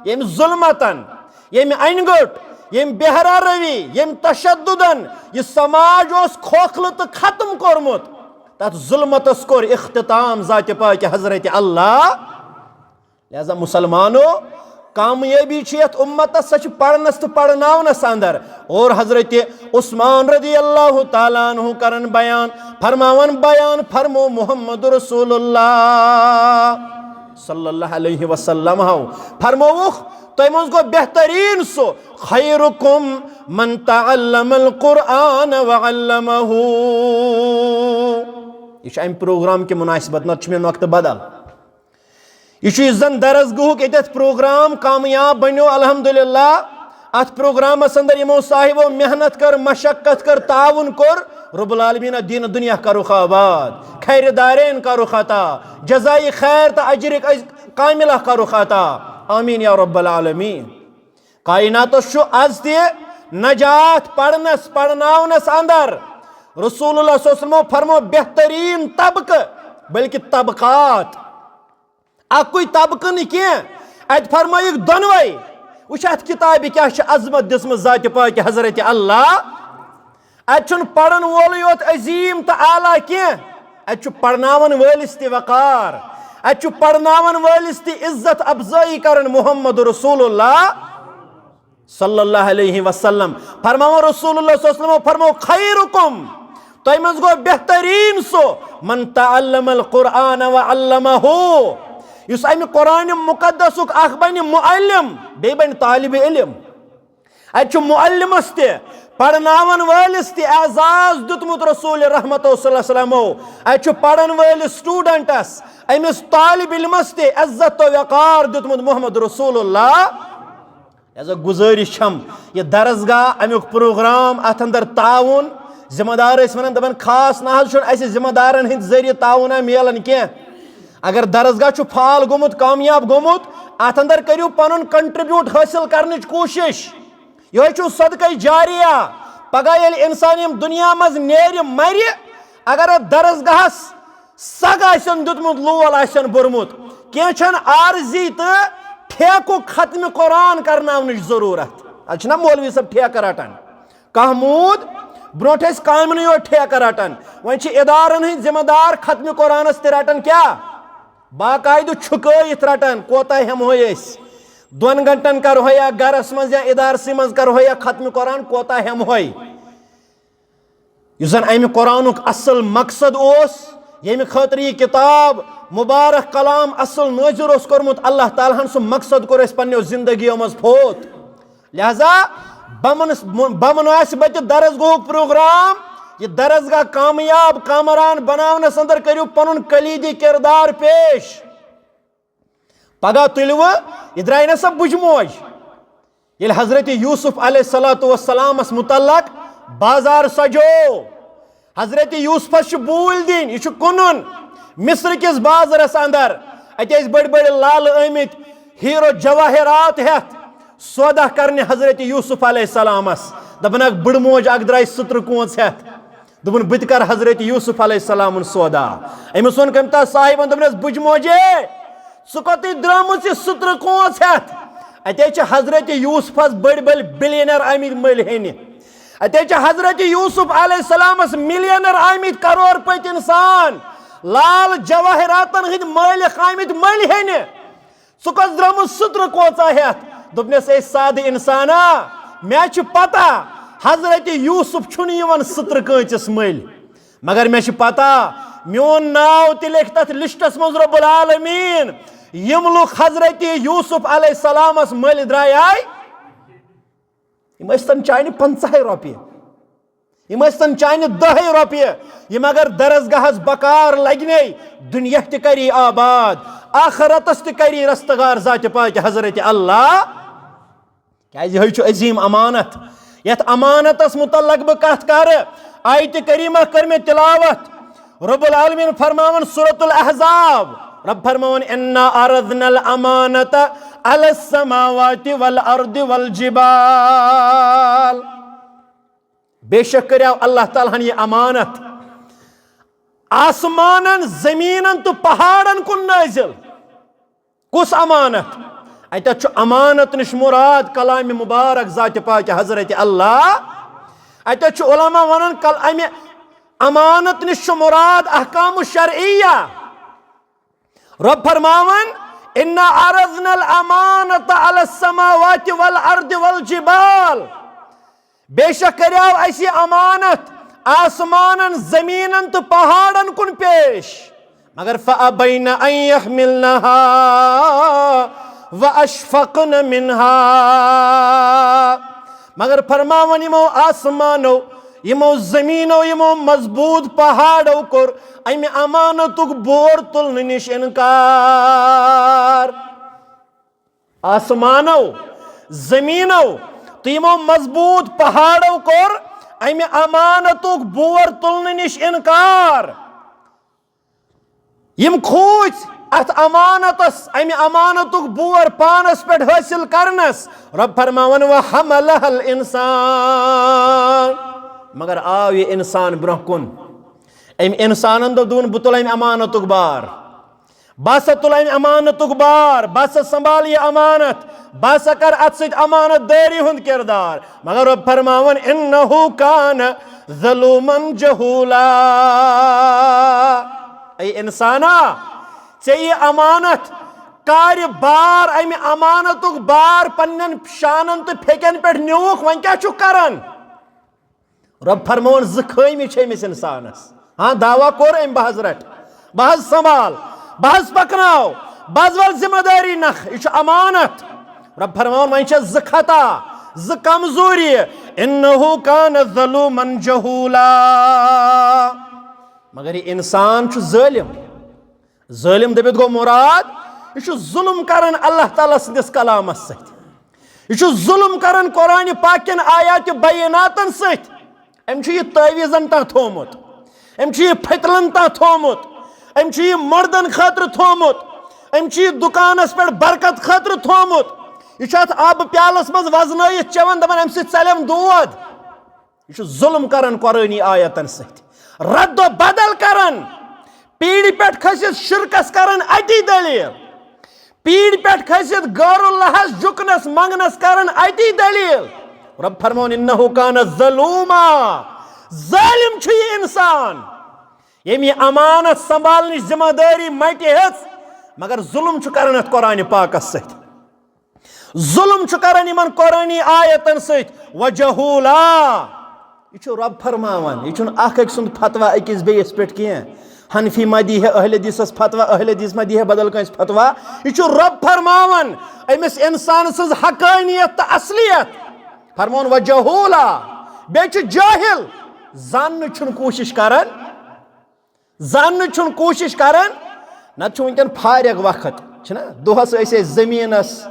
ییٚمہِ ظلمتن، ییٚمہِ انہِ گٔٹ، ییٚمہِ بہرا روی، ییٚمہِ تشددن یہِ سماج اوس کھوکھلہٕ تہٕ ختم کوٚرمُت، تتھ ظلمتس کوٚر اختتام ذاتِ پاکہِ حضرت اللہ۔ لہذا مسلمانو، کامیٲبی چھِ یتھ امتس، سۄ چھِ پرنس تہٕ پرناونس اندر۔ اور حضرت عثمان رضی اللہ تعالیٰ عنہ کرن بیان، فرماون بیان، فرمو محمد رسول اللہ صلی اللہ علیہ وسلم ہو فرمووُکھ، تۄہہِ منٛز گوٚو بہتریٖن سُہ، خیرکم من تعلم القرآن وعلمہ۔ یہِ چھُ امہِ پروگرام کہِ مناسبت، نتہٕ چھُ مےٚ نۄقطہٕ بدل۔ یہِ چھُ یُس زن درسگاہُک ییٚتٮ۪تھ پروگرام کامیاب بنیو، الحمدللہ۔ اتھ پروگرامس اندر یِمو صاحبو محنت کٔر، مشقت کٔر، تعاون کوٚر، رب العالمین دین دنیا کرُکھ آباد، خیر دارین کرُکھ عطا، جزائے خیر تہٕ اجرک کاملہ کرُکھ عطا۔ آمین یا رب العالمین۔ کائناتس چھُ از تہِ نجات پرنس، پرناونس اندر۔ رسول اللہ صلی اللہ علیہ وسلمو فرمو بہترین طبقہٕ، بلکہ طبقات۔ اکُے طبقہٕ نہٕ کینٛہہ، اتہِ فرمٲیِکھ دۄنوَے۔ وٕچھ، اتھ کتابہِ کیٛاہ چھِ عظمت دِژمٕژ ذاتِ پاکہِ حضرت اللہ۔ اتہِ چھُنہٕ پرن وولٕے یوت عظیٖم تہٕ اعلیٰ کینٛہہ، اتہِ چھُ پرناون وٲلِس تہِ وقار، اتہِ چھُ پرناون وٲلِس تہِ عزت افزٲیی کران محمد رسول اللہ صلی اللہ علیہ وسلم۔ فرماوان رسول اللہ صلی اللہ علیہ وسلم فرمو، خیرکم، تۄہہِ منٛز گوٚو بہتریٖن سُہ، من تعلم القرآن وعلمہ، یُس امہِ قرآن مقدسُک اکھ بنہِ معلم، بیٚیہِ بنہِ طالب علم۔ اتہِ چھُ معلمس تہِ، پرناون وٲلِس تہِ اعزاز دیُتمُت رسول رحمتو صلی اللہ علیہ وسلمو۔ اتہِ چھُ پرن وٲلِس studentس، أمِس طالب علمس تہِ عزت تہٕ وقار دیُتمُت محمد رسول اللہ۔ لہذا گزٲرِش چھم، یہِ درسگاہ، امیُک پروگرام، اتھ اندر تعاون، ذمہ دار ٲسۍ ونان، دپان، خاص نہ حظ چھُنہٕ اسہِ ذمہ دارن ہٕنٛدۍ ذٔریعہٕ تعاونا میلان کینٛہہ۔ اگر درسگاہ چھُ فعال گوٚمُت، کامیاب گوٚمُت، اتھ اندر کٔرِو پنُن contribute حٲصِل کرنٕچ کوٗشِش۔ یِہوٚے چھُ صدقے جاریہ۔ پگاہ ییٚلہِ انسان ییٚمہِ دُنیا منٛز نیرِ، مرِ، اگر اتھ درسگاہس سگ آسن دیُتمُت، لول آسن بوٚرمُت، کینٛہہ چھنہٕ عارضی تہٕ ٹھیکُک ختمِ قرآن کرناونٕچ ضروٗرت۔ اتھ چھِنہ مولوی صٲب ٹھیکہٕ رٹان؟ کانٛہہ موٗد؟ برونٛٹھ ٲسۍ کامنٕے یوت ٹھیکہٕ رٹان، وۄنۍ چھِ ادارن ہٕنٛدۍ ذمہٕ دار ختمِ قرآنس تہِ رٹان۔ کیٛاہ؟ باقاعدٕ چھُکٲیِتھ رٹان، کوتاہ ہٮ۪مہوے أسۍ؟ دۄن گنٹن کرہوے یا گرس منٛز یا ادارسٕے منٛز کرہوے یا ختمِ قرآن، کوتاہ ہٮ۪مہوے؟ یُس زن امہِ قرآنُک اصل مقصد اوس، ییٚمہِ خٲطرٕ یہِ کتاب مبارک کلام اصل نٲظر اوس کوٚرمُت اللہ تعالیٰ ہن، سُہ مقصد کوٚر اَسہِ پننیو زندگیو منٛز فوت۔ لہذا بمن بمن آسہِ بتہِ درسگاہُک پروگرام، یہِ درسگاہ کامیاب کامران بناونس اندر کٔرِو پنُن کلیدی کردار پیش۔ پگاہ تُلوٕ، یہِ درٛاے نہ سا بُجہِ موج۔ ییٚلہِ حضرت یوسف علیہ الصلوۃ والسلامس متعلق بازار سجو، حضرت یوسفس چھِ بوٗلۍ دِنۍ، یہِ چھُ کٕنُن مصر کِس بازرس اندر۔ اَتہِ ٲسۍ بٔڑۍ بٔڑۍ لالہٕ آمٕتۍ ہیرو جواہرات ہٮ۪تھ سودا کرنہِ حضرت یوسف علیہ السلامس۔ دپان اکھ بٕڑٕ موج اکھ درٛاے سٕترٕ کونٛژ ہٮ۪تھ۔ دوٚپُن، "بہٕ تہِ کرٕ حضرت یوسف علیہ السلامُن سودا۔" أمِس ووٚن کٔمۍ تام صاحبن، دوٚپنس، "بُجہِ موجے، ژٕ کوٚتٕے درٛامٕژ یہِ سٕترٕ کونٛژ ہٮ۪تھ؟ اَتے چھِ حضرت یوسفس بٔڑۍ بٔڑۍ بلینر آمٕتۍ مٔلۍ ہیٚنہِ۔ اَتے چھِ حضرت یوسف علیہ السلامس ملینر آمٕتۍ، کرور پٔتۍ انسان، لال جواہراتن ہٕنٛدۍ مٲلِک آمٕتۍ مٔلۍ ہیٚنہِ۔" ژٕ کۄس درٛامُت سٕترٕ کوژاہ ہٮ۪تھ؟ دوٚپنس، "اے سادٕ انسانا، مےٚ چھِ پتہ حضرت یوسف چھُنہٕ یِوان سٕترٕ کٲنٛسِس مٔلۍ، مگر مےٚ چھِ پتہ میون ناو تہِ لیکھِ تتھ لسٹس منٛز رب العالمین، یِم لُکھ حضرت یوسف علیہ السلامس مٔلۍ درٛایے، یِم ٲسۍ تن چانہِ پنٛژاہے رۄپیہِ۔" یِم ٲسۍ تن چانہِ دَہے رۄپیہِ، یِم اگر درسگاہس بکار لگنے، دُنیا تہِ کری آباد، آخرتس تہِ کری رستگار ذاتِ پاکہِ حضرت اللہ۔ کیازِ یِہوٚے چھُ عظیم امانت۔ یتھ امانتس متعلق بہٕ کتھ کرٕ، آیتِ کریمہ کٔر مےٚ تلاوت۔ رب العالمین فرماوان سورۃ الاحزاب، رب فرماوان، "انا عرضنا الامانة على السماوات والارض والجبال۔" بے شک کریو اللہ تعالیٰ ہن یہِ امانت آسمانن، زمینن تہٕ پہاڑن کُن نٲزِل۔ کُس امانت؟ اتٮ۪تھ چھُ امانت نِش مراد کلام مبارک ذاتِ پاکہِ حضرت اللہ۔ اتٮ۪تھ چھُ علماء ونان، کل-، امہِ امانت نِش چھُ مراد احکام شرعیہ۔ رب فرماوان، "انا عرضنا الامانة على السماوات والارض والجبال۔" بے شک کریو اسہِ یہِ امانت آسمانن، زمینن تہٕ پہاڑن کُن پیش، مگر فابین ان یحملنها واشفقن منها۔ مگر فرماوان یِمو آسمانو، یِمو زمینو، یِمو مضبوط پہاڑو کوٚر امہِ امانتُک بور تُلنہٕ نِش انکار۔ آسمانو، زمینو تہٕ یِمو مضبوط پہاڑو کوٚر امہِ امانتُک بور تُلنہٕ نِش انکار۔ یِم کھوٗژۍ اتھ امانتس، امہِ امانتُک بور پانس پٮ۪ٹھ حٲصِل کرنس۔ رب فرماوان، "وحملها الانسان۔" مگر آو یہِ انسان برونٛہہ کُن۔ أمۍ انسانن دوٚپ، دوٚپُن، "بہٕ تُلہٕ امہِ امانتُک بار۔ بہٕ ہسا تُلہٕ امہِ امانتُک بار، بہٕ ہسا سنبھالہٕ یہِ امانت، بہٕ ہسا کرٕ اتھ سۭتۍ امانت دٲری ہُنٛد کردار۔" مگر رب فرماوان، "انه کان ظلوما جہولا۔" اے انسانا، ژےٚ یہِ امانت کارِ بار، امہِ امانتُک بار پننٮ۪ن شانن تہٕ پھیکٮ۪ن پٮ۪ٹھ نیوٗکھ، وۄنۍ کیٛاہ چھُکھ کران؟ رب فرماوان، زٕ خٲمی چھِ أمِس انسانس۔ ہاں، دعویٰ کوٚر أمۍ، "بہٕ حظ رٹہٕ، بہٕ حظ سنبھال، بہٕ حظ پکناو، بہٕ حظ والہٕ ذمہ دٲری نکھٕ، یہِ چھُ امانت۔" رب فرماوان، وۄنۍ چھےٚ زٕ خطا، زٕ کمزوری۔ "انه کان ظلوما جہولا۔" مگر یہِ انسان چھُ ظٲلم۔ ظٲلم دٔپِتھ گوٚو مراد، یہِ چھُ ظُلم کران اللہ تعالیٰ سٕنٛدِس کلامس سۭتۍ۔ یہِ چھُ ظُلم کران قرآنِ پاک کٮ۪ن آیاتِ بیناتن سۭتۍ۔ أمۍ چھُ یہِ تعویٖذن تام تھوٚومُت، أمۍ چھُ یہِ پھٔتلن تام تھوٚومُت، أمۍ چھُ یہِ مردن خٲطرٕ تھوٚومُت، أمۍ چھُ یہِ دُکانس پٮ۪ٹھ برکت خٲطرٕ تھوٚومُت۔ یہِ چھُ اتھ آبہٕ پیالس منٛز وزنٲیِتھ چٮ۪وان، دپان، "امہِ سۭتۍ ژلٮ۪م دود۔" یہِ چھُ ظُلم کران قرآنی آیتن سۭتۍ، رد و بدل کران، پیٖڑِ پٮ۪ٹھ کھٔسِتھ شرکس کران اتی دلیل، پیٖڑِ پٮ۪ٹھ کھٔسِتھ غٲر اللہس جُکنس منگنس کران اتی دلیل۔ رب فرماوان، "انہ کان ظلوما"، ظٲلم چھُ یہِ انسان، ییٚمۍ یہِ امانت سنبھالنٕچ ذمہ دٲری مٹہِ ہیژ، مگر ظُلم چھُ کران اتھ قرآنِ پاکس سۭتۍ۔ ظُلم چھُ کران یِمن قرآنی آیتن سۭتۍ۔ وجہولا، یہِ چھُ رب فرماوان، یہِ چھُنہٕ اکھ أکۍ سُنٛد فتویٰ أکِس بیٚیِس پٮ۪ٹھ کینٛہہ۔ حنفی ما دی ہے اہل حدیثس فتویٰ، اہل حدیث ما دی ہے بدل کٲنٛسہِ فتویٰ۔ یہِ چھُ رب فرماوان، أمِس انسان سٕنٛز حقانیت تہٕ اصلیت۔ فرمون وجہولا، بیٚیہِ چھُ جاہل، زاننٕچ چھُنہٕ کوٗشِش کران، زاننٕچ چھُنہٕ کوٗشِش کران۔ نتہٕ چھُ وٕنکیٚن فارغ وقت، چھُنہ؟ دۄہس ٲسۍ أسۍ زٔمیٖنس،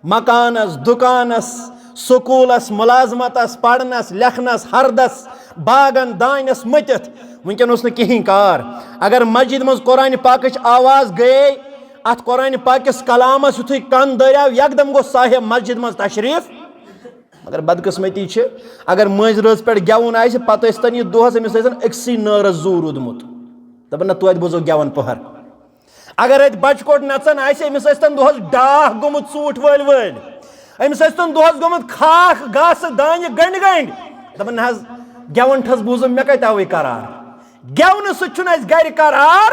مکانس، دُکانس، سکوٗلس، مُلازمتس، پرنس، لیکھنس، ہردس، باغن، دانٮ۪س مٔتِتھ۔ وٕنکیٚن اوس نہٕ کِہیٖنۍ کار۔ اگر مسجد منٛز قرآنِ پاکٕچ آواز گٔیے، اتھ قرآنِ پاکِس کلامس یُتھُے کن دٲریو، یکدم گوٚو صاحب مسجد منٛز تشریف۔ مگر بدقسمتی چھِ، اگر مٲنٛزِ رٲژ پٮ۪ٹھ گٮ۪وُن آسہِ، پتہٕ ٲسۍ تن یہِ دۄہس أمِس ٲسۍ تن أکسٕے نٲرس زوٗ روٗدمُت، دپان، "نہ، توتہِ بوزو گٮ۪ون پٔہر۔" اگر اتہِ بچہٕ کوٚٹ نژان آسہِ، أمِس ٲسۍ تن دۄہس ڈاکھ گوٚمُت ژوٗنٛٹھۍ وٲلۍ وٲلۍ، أمِس ٲسۍ تن دۄہس گوٚمُت کھاکھ، گاسہٕ، دانہِ گنڈۍ گنڈۍ، دپان، "نہ حظ، گٮ۪ون چھس بوٗزُم، مےٚ کتہِ آوٕے قرار؟" گٮ۪ونہٕ سۭتۍ چھُنہٕ اَسہِ گرِ قرار۔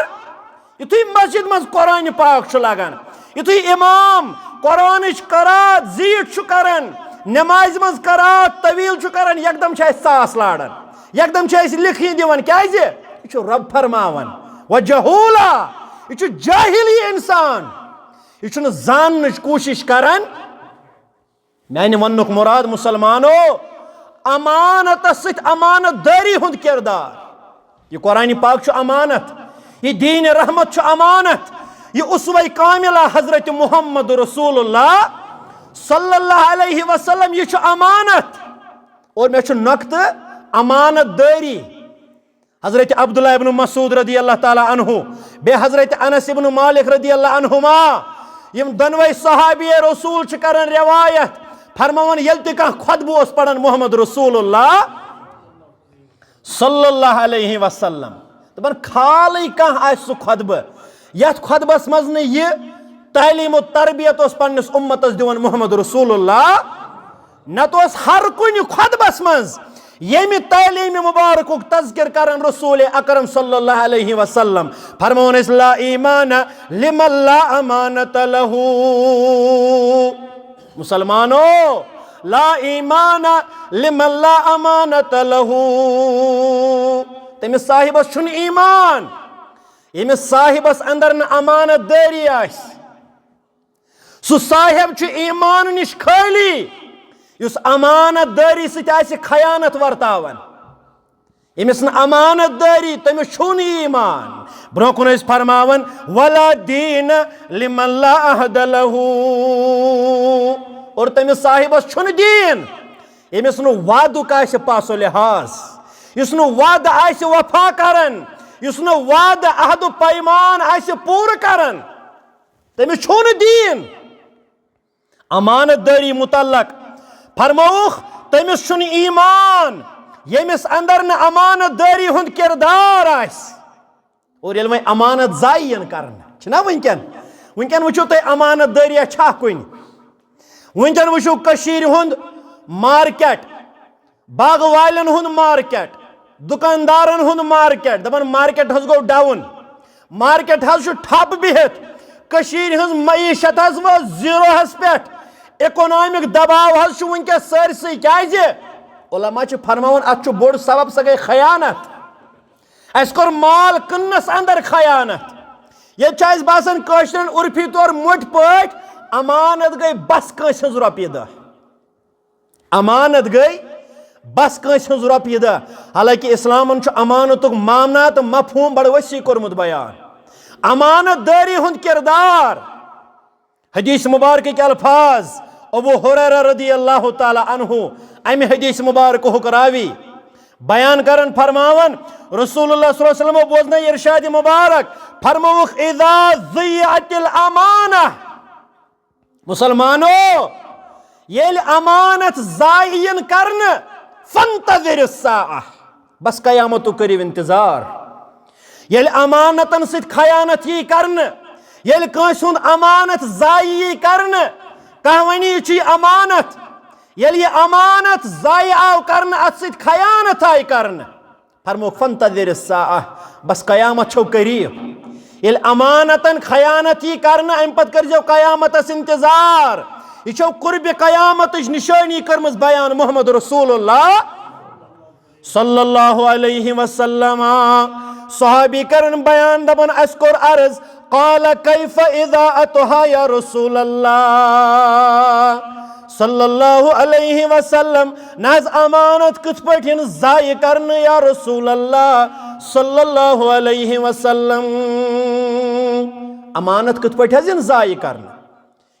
یُتھُے مسجد منٛز قرآنِ پاک چھُ لگان، یُتھُے امام قرآنٕچ قرات زیٖٹھ چھُ کران، نمازِ منٛز قرات طویل چھُ کران، یکدم چھِ اَسہِ ژاس لاران، یکدم چھِ اَسہِ لِکھنہٕ دِوان۔ کیازِ؟ یہِ چھُ رب فرماوان، "وجہولا"، یہِ چھُ جاہلی انسان، یہِ چھُنہٕ زاننٕچ کوٗشِش کران۔ میانہِ وننُک مُراد، مسلمانو، امانتس سۭتۍ امانت دٲری ہُنٛد کردار۔ یہِ قرآنِ پاک چھُ امانت، یہِ دیٖنِ رحمت چھُ امانت، یہِ اسوہ کاملہ حضرت محمد رسول اللہ صلی اللہ علیہ وسلم، یہِ چھُ امانت۔ اور مےٚ چھُ نۄقطہٕ امانت دٲری۔ حضرت عبداللہ ابن مسعود رضی اللہ تعالیٰ عنہ، بیٚیہِ حضرت انس ابن مالک رضی اللہ عنہما، یِم دۄنوَے صحابی رسول چھِ کران روایت، فرماوان، ییٚلہِ تہِ کانٛہہ خطبہٕ اوس پران محمد رسول اللہ صلی اللہ علیہ وسلم، دپان، کھالٕے کانٛہہ آسہِ سُہ خطبہٕ، یتھ خطبس منٛز نہٕ یہِ تعلیٖم و تربیت اوس پننِس اُمتس دِوان محمد رسول اللہ، نتہٕ اوس ہر کُنہِ خطبس منٛز ییٚمہِ تعلیٖمِ مُبارکُک تذکر کران رسول اکرم صلی اللہ علیہ وسلم۔ فرماوان ٲسۍ، "لا ایمان لمن لا امانت لہو۔" مسلمانو، "لا ایمان لمن لا امانت لہو۔" تٔمِس صاحبس چھُنہٕ ایمان، ییٚمِس صاحبس اندر نہٕ امانت دٲری آسہِ۔ سُہ صاحب چھُ ایمان نِش خٲلی، یُس امانت دٲری سۭتۍ آسہِ خیانت ورتاوان۔ ییٚمِس نہٕ امانت دٲری، تٔمِس چھُنہٕ ایمان۔ برونٛہہ کُن ٲسۍ فرماوان، "ولا دین لمن لا عہد لہو۔" اور تٔمِس صاحبس چھُنہٕ دیٖن، ییٚمِس نہٕ وعدُک آسہِ پاس و لحاظ، یُس نہٕ وعدٕ آسہِ وفا کران، یُس نہٕ وعدٕ، عہد و پیمان آسہِ پوٗرٕ کران۔ تٔمِس چھُنہٕ دیٖن۔ امانت دٲری متعلق فرمووُکھ، تٔمِس چھُنہٕ ایمان، ییٚمِس اندر نہٕ امانت دٲری ہُنٛد کردار آسہِ۔ اور ییٚلہِ وۄنۍ امانت ضایع یِن کرنہٕ، چھِنہ وٕنکٮ۪ن، وٕنکٮ۪ن وٕچھِو تُہۍ، امانت دٲریہ چھا کُنہِ؟ وٕنکٮ۪ن وٕچھِو کٔشیٖرِ ہُنٛد مارکیٹ، باغہٕ والٮ۪ن ہُنٛد مارکیٹ، دُکاندارن ہُنٛد مارکیٹ، دپان مارکیٹ حظ گوٚو ڈاوُن، مارکیٹ حظ چھُ ٹھپ بِہِتھ، کٔشیٖرِ ہٕنٛز معیشت حظ وٲژ زیٖروہس پٮ۪ٹھ، اکنامک دباو حظ چھُ وٕنکیٚس سٲرسٕے۔ کیازِ؟ علماء چھِ فرماوان، اتھ چھُ بوٚڑ سبب، سۄ گٔے خیانت۔ اسہِ کوٚر مال کٕننس اندر خیانت۔ ییٚتہِ چھُ اسہِ باسان کٲشرٮ۪ن عرفی طور موٚٹۍ پٲٹھۍ، امانت گٔے بس کٲنٛسہِ ہٕنٛز رۄپیہِ دہ۔ امانت گٔے بس کٲنٛسہِ ہٕنٛز رۄپیہِ دہ۔ حالانکہ اسلامن چھُ امانتُک معنی تہٕ مفہوم بڑٕ وسیع کوٚرمُت بیان۔ امانت دٲری ہُنٛد کردار، حدیث مبارکٕکۍ الفاظ، ابو ہریرہ رضی اللہ تعالیٰ عنہ، امہِ حدیث مبارکہُک راوی، بیان کران فرماوان، رسول اللہ صلی اللہ علیہ وسلم بوزنٲے ارشاد مبارک، فرمووُکھ، "اذا ضیعت الامانہ"، مسلمانو، ییٚلہِ امانت ضایع یِن کرنہٕ، "فانتظر الساعہ"، بس قیامتُک کٔرِو انتظار۔ ییٚلہِ امانتن سۭتۍ خیانت یی کرنہٕ، ییٚلہِ کٲنٛسہِ ہُنٛد امانت ضایع یی کرنہٕ، کانٛہہ ونہِ، "یہِ چھُ یہِ امانت"، ییٚلہِ یہِ امانت ضایع آو کرنہٕ، اتھ سۭتۍ خیانت آیہِ کرنہٕ، فرمووُکھ، "فانتظر الساعہ"، بس قیامت چھو قریب۔ ییٚلہِ امانتن خیانت یی کرنہٕ، امہِ پتہٕ کٔرزیو قیامتس انتظار۔ یہِ چھو قربِ قیامتٕچ نشٲنی کٔرمٕژ بیان محمد رسول اللہ صلی اللہ علیہ وسلم۔ صحابی کرن بیان، دپان، اسہِ کوٚر عرض، قال کیف اضاعتها یا رسول اللہ؟ صلی اللہ علیہ وسلم، نہ حظ، امانت کِتھ پٲٹھۍ یِن ضایع کرنہٕ یا رسول اللہ صلی اللہ علیہ وسلم؟ امانت کِتھ پٲٹھۍ حظ یِن ضایع کرنہٕ؟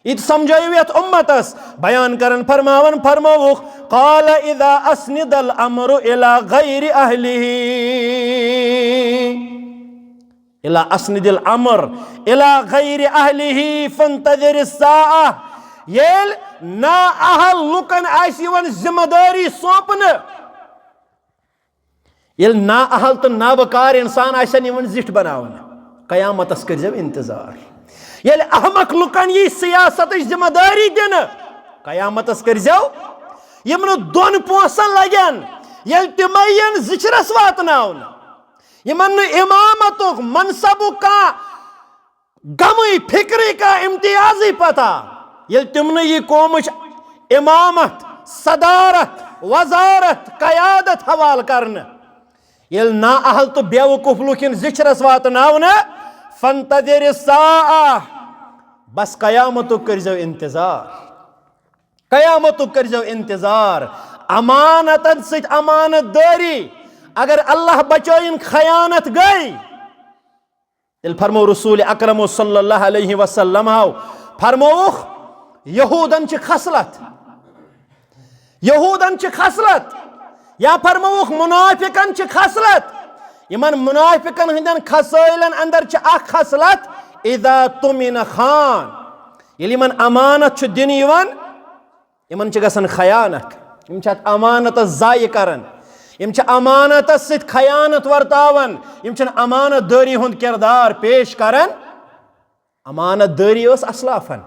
یہِ تہِ سمجھٲیِو یتھ اُمتس، بیان کران فرماوان فرمووُکھ، قال اذا اسند الامر الى غیر اہلہ، الا اسند الامر الا غیر اہلہ فانتظر الساعہ۔ ییٚلہِ نااہل لُکن آسہِ یِوان ذمہ دٲری سونپنہٕ، ییٚلہِ نااہل تہٕ نابکار انسان آسن یِوان زِٹھۍ بناونہٕ، قیامتس کٔرزیو انتظار۔ ییٚلہِ احمق لُکن یی سیاستٕچ ذمہ دٲری دِنہٕ، قیامتس کٔرزیو، یِم نہٕ دۄن پونسن لگن، ییٚلہِ تِمے یِن زِچھرس واتناونہٕ، یِمن نہٕ امامتُک، منصبُک کانٛہہ غمٕے، فکرٕے، کانٛہہ امتیازٕے پتہ، ییٚلہِ تِم نہٕ یہِ قومٕچ امامت، صدارت، وزارت، قیادت حوالہٕ کرنہٕ، ییٚلہِ نااہل تہٕ بیوقوف لُکھ یِن زِچھرس واتناونہٕ، فانتظر الساعہ، بس قیامتُک کٔرزیو انتظار۔ قیامتُک کٔرزیو انتظار۔ امانتن سۭتۍ امانت دٲری، اگر اللہ بچٲیِن خیانت گٔے، تیٚلہِ فرمو رسول اکرم صلی اللہ علیہ وسلم ہو، فرمووُکھ، یہودن چھِ خصلت، یہودن چھِ خصلت، یا فرمووُکھ، منافقن چھِ خصلت۔ یِمن منافقن ہٕنٛدٮ۪ن خصٲیلن اندر چھِ اکھ خصلت، اذا تمن خان، ییٚلہِ یِمن امانت چھُ دِنہٕ یِوان، یِمن چھِ گژھان خیانت، یِم چھِ اتھ امانتس ضایع کران، یِم چھِ امانتس سۭتۍ خیانت ورتاوان، یِم چھِنہٕ امانت دٲری ہُنٛد کردار پیش کران۔ امانت دٲری ٲس اسلافن،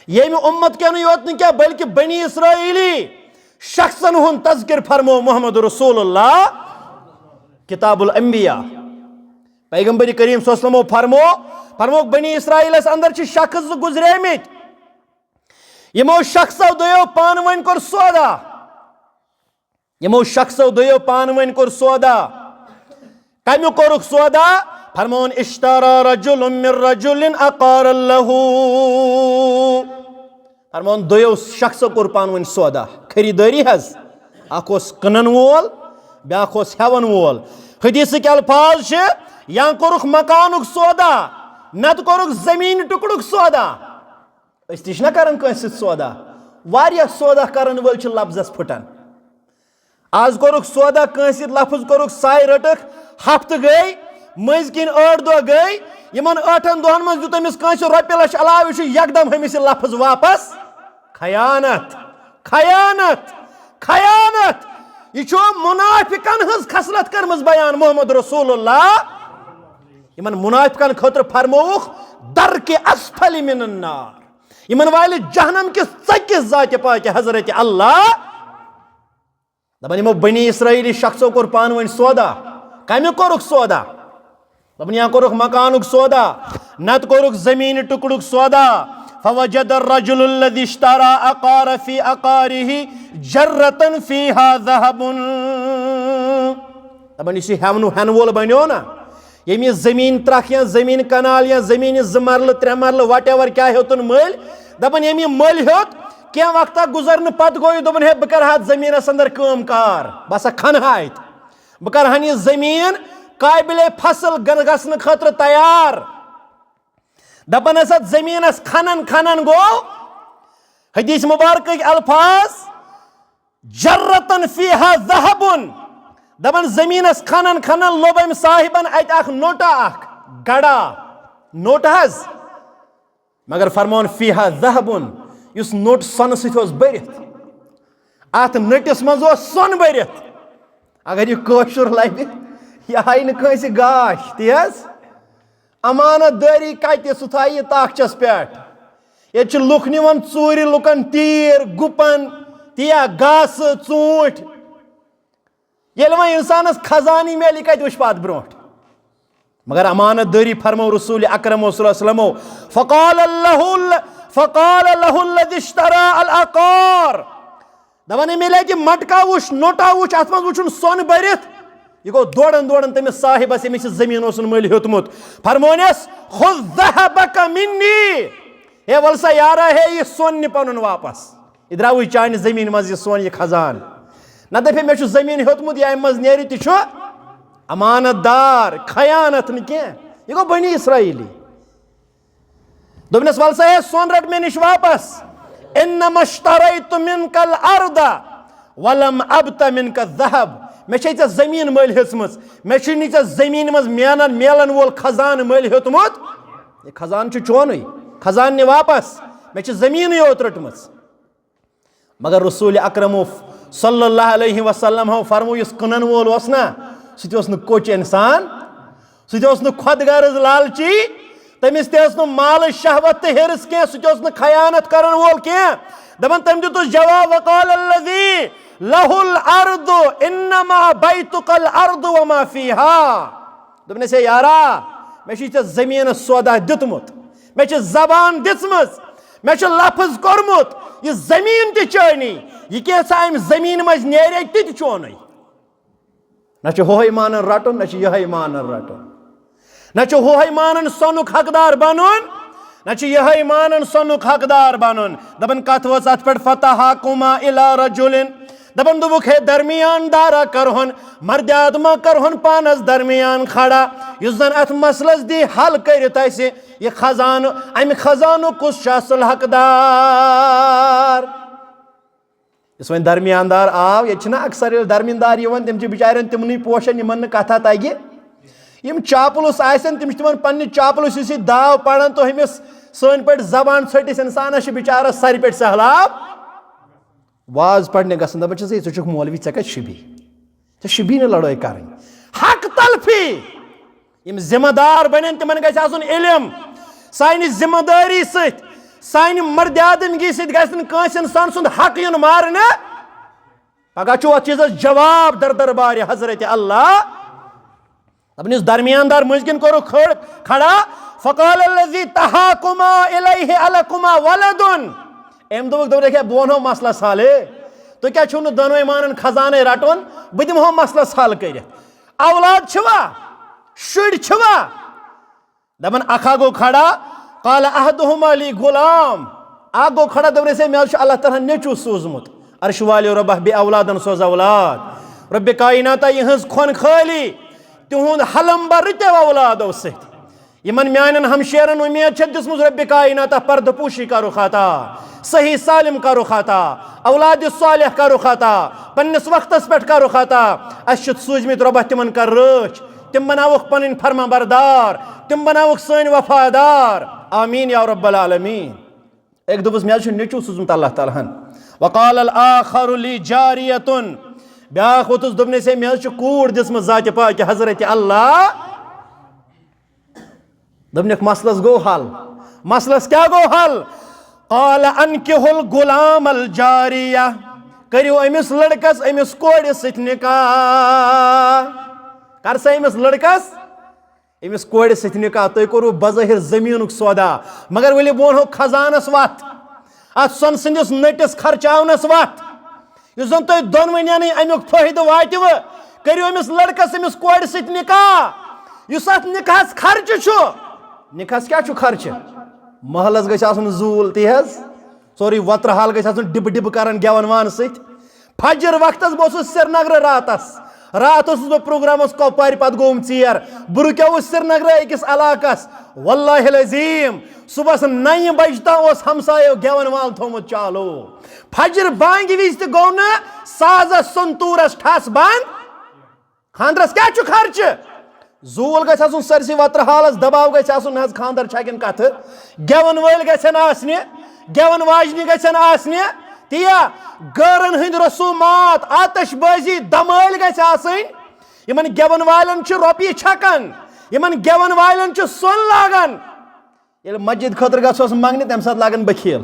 ییٚمہِ اُمت کٮ۪نٕے یوت نہٕ کینٛہہ بلکہِ بنی اسرائیلی شخصن ہُنٛد تذکر فرمو محمد رسول اللہ کتاب الانبیاء۔ پیغمبر کریم صلی اللہ علیہ وسلمو فرمو، فرمووُکھ، بنی اسرائیلس اندر چھِ شخص زٕ گُزریمٕتۍ، یِمو شخصو دۄیو پانہٕ ؤنۍ کوٚر سودا۔ یِمو شخصو دۄیو پانہٕ ؤنۍ کوٚر سودا۔ کَمیُک کوٚرُکھ سودا؟ فرمون، اشترى رجل من رجل عقارا له۔ فرمون، دۄیو شخصو کوٚر پانہٕ ؤنۍ سودا، خریدٲری حظ۔ اکھ اوس کٕنن وول، بیاکھ اوس ہٮ۪وان وول۔ حدیثٕکۍ الفاظ چھِ، یا کوٚرُکھ مکانُک سودا، نتہٕ کوٚرُکھ زٔمیٖن ٹُکڑُک سودا۔ أسۍ تہِ چھِنہ کران کٲنٛسہِ سۭتۍ سودا۔ واریاہ سودا کرن وٲلۍ چھِ لفظس پھٕٹان۔ آز کوٚرُکھ سودا کٲنٛسہِ سۭتۍ، لفظ کوٚرُکھ ساے رٔٹٕکھ، ہفتہٕ گٔے، مٔنٛزۍ کِنۍ ٲٹھ دۄہ گٔے، یِمن ٲٹھن دۄہن منٛز دیُت أمِس کٲنٛسہِ رۄپیہِ لچھ علاوٕ، یہِ چھُ یکدم ہُمِس یہِ لفظ واپس۔ خیانت، خیانت، خیانت۔ یہِ چھُ منافقن ہٕنٛز خصلت کٔرمٕژ بیان محمد رسول اللہ۔ یِمن منافقن خٲطرٕ فرمووُکھ، درک اسفل من النار۔ یِمن والہِ جہنم کِس ژٔکِس ذاتِ پاکہِ حضرت اللہ۔ دپان یِمو بنی اسرائیلی شخصو کوٚر پانہٕ ؤنۍ سودا۔ کمہِ کوٚرُکھ سودا؟ دپان یا کوٚرُکھ مکانُک سودا، نتہٕ کوٚرُکھ زٔمیٖنہِ ٹُکڑُک سودا۔ فوجد الرجل الذي اشترى عقار في عقاره جرة فيها ذهب۔ دپان یُس یہِ ہٮ۪ونہٕ، ہٮ۪نہٕ وول بنیو نا، ییٚمۍ یہِ زٔمیٖن ترٛکھ یا زٔمیٖن کنال یا زٔمیٖن زٕ مرلہٕ، ترٛےٚ مرلہٕ، whatever کیٛاہ ہیوٚتُن مٔلۍ، دَپان ییٚمۍ یہِ مٔلۍ ہیوٚت، کینٛہہ وقتہ گُزرنہٕ پتہٕ گوٚو یہِ، دوٚپُن، ہے، بہٕ کرٕ ہا اَتھ زٔمیٖنَس اندر کٲم کار، بہٕ ہسا کھنہٕ ہا اَتہِ، بہٕ کرٕ ہن یہِ زٔمیٖن قابلِ فصل گژھنہٕ خٲطرٕ تیار۔ دَپان ٲس اَتھ زٔمیٖنَس کھنان کھنان گوٚو حدیث مبارکٕکۍ الفاظ، جرتن فیہا ذہبن۔ دپان زمینس کھنان کھنان لوب أمۍ صاحبن اتہِ اکھ نوٹا اکھ، گڑا، نوٹہٕ حظ۔ مگر فرمون فیہا ذہبن، یُس نوٹ سۄنہٕ سۭتۍ اوس بٔرِتھ۔ اتھ نٔٹِس منٛز اوس سۄن بٔرِتھ۔ اگر یہِ کٲشُر لبہِ، یہِ آیہِ نہٕ کٲنٛسہِ گاش، تی حظ۔ امانت دٲری کتہِ؟ سُہ تھایہِ یہِ تاخچس پٮ۪ٹھ۔ ییٚتہِ چھِ لُکھ نِوان ژوٗرِ لُکن تیٖر، گُپن، تیا گاسہٕ، ژوٗنٹھۍ۔ ییٚلہِ وۄنۍ انسانس خزانی میلہِ، یہِ کتہِ وٕچھِ پتہٕ برونٛٹھ؟ مگر امانت دٲری فرمٲو رسول اکرم صلی اللہ علیہ وسلم، فقال له ال-، فقال له الذي اشترى العقار۔ دپان، أمۍ ییٚلہِ اَتہِ مٹکا وُچھ، نوٹا وُچھ، اَتھ منٛز وُچھُن سۄن بٔرِتھ، یہِ گوٚو دوران دوران تٔمِس صاحبس، ییٚمِس یہِ زٔمیٖن اوسُن مٔلۍ ہیوٚتمُت۔ فرمونس، خذ ذهبك مني، ہے، وَل سا یارا، ہے، یہِ سۄن نہِ پنُن واپس۔ یہِ درٛاوٕے چانہِ زٔمیٖنہِ منٛز یہِ سۄن، یہِ خزان۔ نہ دَپے، مےٚ چھُ زٔمیٖن ہیوٚتمُت، یہِ اَمہِ منٛز نیرِ تہِ چھُ امانت دار، خیانت نہٕ کینٛہہ۔ یہِ گوٚو بنی اسرائیلی۔ دوٚپنَس، "وَلہٕ سا ہے، سۄن رَٹ مےٚ نِش واپس۔ انما اشتریت منک الارض ولم ابت منک الذهب۔" مےٚ چھے ژےٚ زٔمیٖن مٔلۍ ہیٚژمٕژ، مےٚ چھُے نہٕ ژےٚ زٔمیٖنہِ منٛز مینن میلن وول خزانہٕ مٔلۍ ہیوٚتمُت۔ یہِ خزانہٕ چھُ چونُے، خزانہٕ نہِ واپس، مےٚ چھِ زٔمیٖنٕے یوت رٔٹمٕژ۔ مگر رسول اکرم صلی اللہ علیہ وسلم ہو فرمو، یُس کٕنن وول اوس نا، سُہ تہِ اوس نہٕ کوٚچ انسان، سُہ تہِ اوس نہٕ خۄد غرض لالچی، تٔمِس تہِ ٲس نہٕ مالٕچ شہوت تہٕ حرص کینٛہہ، سُہ تہِ اوس نہٕ خیانت کرن وول کینٛہہ۔ دپان، تٔمۍ دیُتُس جواب، "وقال الذی لہ الارض انما بیتک الارض وما فیہا۔" دوٚپنَس، "ہے یارا، مےٚ چھُے ژےٚ زٔمیٖنَس سودا دیُتمُت، مےٚ چھِ زبان دِژمٕژ، مےٚ چھُ لفظ کوٚرمُت، یہِ زٔمیٖن تہِ چٲنی، یہِ کینٛژھا اَمہِ زٔمیٖنہِ منٛز نیرِ تہِ تہِ چونُے۔" نہ چھُ ہُہے مانان رَٹُن، نہ چھُ یِہے مانان رَٹُن، نہ چھُ ہُہے مانان سۄنُک حقدار بَنُن، نہ چھُ یِہے مانان سۄنُک حقدار بَنُن۔ دَپان، کَتھ وٲژ اَتھ پٮ۪ٹھ؟ "فتحاکما الی رجل۔" دَپان، دوٚپُکھ، "ہے درمیان دارا، کَرہون مردِ آدما، کَرہون پانَس درمیان کھڑا، یُس زَن اَتھ مسلس دی حل کٔرِتھ اَسہِ یہِ خزانہٕ، اَمہِ خزانُک کُس چھُ اَصٕل حقدار؟" یُس وۄنۍ درمیان دار آو، ییٚتہِ چھِنہ اکثر ییٚلہِ درمیان دار یِوان، تِم چھِ بِچارٮ۪ن تِمنٕے پوشان، یِمن نہٕ کَتھا تَگہِ۔ یِم چاپلوٗس آسن، تِم چھِ تِمن پننہِ چاپلوٗسی سۭتۍ داو پَران، تہٕ ہُمِس سٲنۍ پٲٹھۍ زبان ژھٔٹِس اِنسانَس چھِ بِچارَس سَرِ پٮ۪ٹھ سہلاب۔ واز پرنہِ گژھن، دپان چھِس، "ہے، ژٕ چھُکھ مولوی، ژےٚ کتہِ شوٗبی؟ ژےٚ شوٗبی نہٕ لڑٲے کرٕنۍ۔" حق تلفی۔ یِم ذمہ دار بنن، تِمن گژھِ آسُن علم۔ سانہِ ذمہ دٲری سۭتۍ، سانہِ مردیادنگی سۭتۍ گژھِ نہٕ کٲنٛسہِ انسان سُنٛد حق یُن مارنہٕ۔ پگاہ چھُ اتھ چیٖزس جواب در دربارِ حضرت اللہ۔ دپان، یُس درمیان دار مٔنٛزۍ کِنۍ کوٚرُکھ کھڑ-، کھڑا، فقال الذی تحاکما الیہ الکما ولد۔ أمۍ دوٚپُکھ، دوٚپُن، "ییٚکیٛاہ بہٕ وَنہو مسلس حل، ہے، تُہۍ کیٛازِ چھِو نہٕ دۄنوَے مانان خزانَے رَٹُن؟ بہٕ دِمہو مسلس حل کٔرِتھ۔ اولاد چھِوا؟ شُرۍ چھِوا؟" دَپان، اَکھ ہا گوٚو کھڑا، قال احدہما لی غلام، اَکھ گوٚو کھڑا، دوٚپُن، "ہے، مےٚ حظ چھُ اللہ تعالیٰ ہن نیٚچوٗ سوٗزمُت، عرش والیو رۄبہ، بیٚیہِ اولادن سوز اولاد۔ رۄبِ کایناتہ، یِہٕنٛز کھۄن خٲلی، تِہُنٛد حلم بَر رٕتیو اولادو سۭتۍ۔" یِمن میانٮ۪ن ہمشیرن اُمید چھےٚ دِژمٕژ، رۄبِ کایناتہ، پردٕ پوشی کرُکھ عطا، صحیح سالم کرُکھ عطا، اولاد صالح کرُکھ عطا، پننِس وقتس پٮ۪ٹھ کرُکھ عطا۔ اسہِ چھِ سوٗزمٕتۍ، رۄبہ، تِمن کر رٲچھ، تِم بناوُکھ پنٕنۍ فرما بردار، تِم بناوُکھ سٲنۍ وفادار۔ آمین یا رب العالمین۔ أکۍ دوٚپُس، "مےٚ حظ چھُ نیٚچوٗ سوٗزمُت اللہ تعالیٰ ہن۔" وقال الآخر لی جاریتن۔ بیٛاکھ ووٚتھُس، دوٚپنَس، "ہے، مےٚ حظ چھُ کوٗر دِژمٕژ ذاتِ پاکہِ حضرت اللہ۔" دوٚپنَکھ، "مسلس گوٚو حل۔" مسلس کیٛاہ گوٚو حل؟ قال انکحوا الغلام الجاریہ۔ کٔرِو أمِس لڑکس، أمِس کورِ سۭتۍ نکاح۔ کر سا أمِس لڑکس، أمِس کورِ سۭتۍ نکاح۔ تۄہہِ کوٚروٕ بظٲہر زٔمیٖنُک سودا، مگر ؤلِو بہٕ وَنہو خزانس وَتھ، اتھ سۄنہٕ سٕنٛدِس نٔٹِس خرچاونس وَتھ۔ یُس زن تۄہہِ دۄنوٕنیَنٕے امیُک فٲیدٕ واتِوٕ، کٔرِو أمِس لڑکس، أمِس کورِ سۭتۍ نکاح۔ یُس اتھ نکاحس خرچہٕ چھُ، نکاحس کیٛاہ چھُ خرچہٕ؟ محلس گژھِ آسُن زوٗل، تی حظ، سورُے وۄترٕ حال گژھِ آسُن ڈِبہٕ ڈِبہٕ کران گٮ۪ون وان سۭتۍ۔ فجر وقتس بہٕ اوسُس سرینگرٕ راتس، راتھ اوسُس بہٕ پروگرامس کۄپوارِ، پتہٕ گوٚوُم ژیر۔ بہٕ رُکیوُس سرینگرٕ أکِس علاقس، واللہ العظیم، صبحس نَیہِ بجہِ تام اوس ہمسایو گٮ۪ون وان تھوٚومُت چالو۔ فجر بانگہِ وِزِ تہِ گوٚو نہٕ سازس سنتورس ٹھس بند۔ خاندرس کیٛاہ چھُ خرچہٕ؟ زوٗل گژھِ آسُن سٲرسٕے وترٕ حالس، دباو گژھِ آسُن، نہ حظ خاندر چھا کِنہٕ کتھٕ؟ گٮ۪ون وٲلۍ گژھن آسنہِ، گٮ۪ون واجنہِ گژھن آسنہِ، تِیا گٲرن ہٕنٛدۍ رسومات، آتش بٲزی، دمٲلۍ گژھِ آسٕنۍ۔ یِمن گٮ۪ون والٮ۪ن چھِ رۄپیہِ چھکان، یِمن گٮ۪ون والٮ۪ن چھُ سۄن لاگان۔ ییٚلہِ مسجد خٲطرٕ گژھوس منٛگنہِ، تَمہِ ساتہٕ لاگن بٔخیٖل۔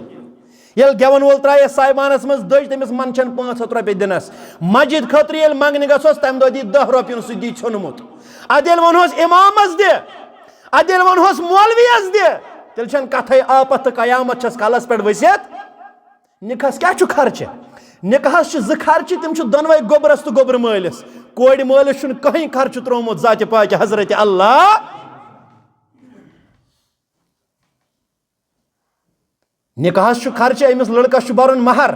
ییٚلہِ گٮ۪وَن وول ترٛایہِ صاحبانَس منٛز دٔج، تٔمِس منٛدچھَن پانٛژھ ہَتھ رۄپیہِ دِنَس۔ مسجد خٲطرٕ ییٚلہِ منٛگنہِ گژھوس، تَمہِ دۄہ دی دَہ رۄپیہِ، سُہ دی ژھیوٚنمُت۔ اَدٕ ییٚلہِ وَنہوس اِمامَس دِ، اَدٕ ییٚلہِ وَنہوس مولویَس دِ، تیٚلہِ چھَنہٕ کَتھَے، آپَتھ تہٕ قیامَت چھَس کَلَس پٮ۪ٹھ ؤسِتھ۔ نِکاحَس کیٛاہ چھُ خرچہٕ؟ نِکاحَس چھِ زٕ خرچہٕ، تِم چھِ دۄنوَے گوٚبرَس تہٕ گوٚبرٕ مٲلِس۔ کورِ مٲلِس چھُنہٕ کٕہٕنۍ خرچہٕ ترٛوومُت ذاتِ پاکہِ حضرت اللہ۔ نِکاحَس چھُ خرچہٕ، أمِس لٔڑکَس چھُ بَرُن مَہر۔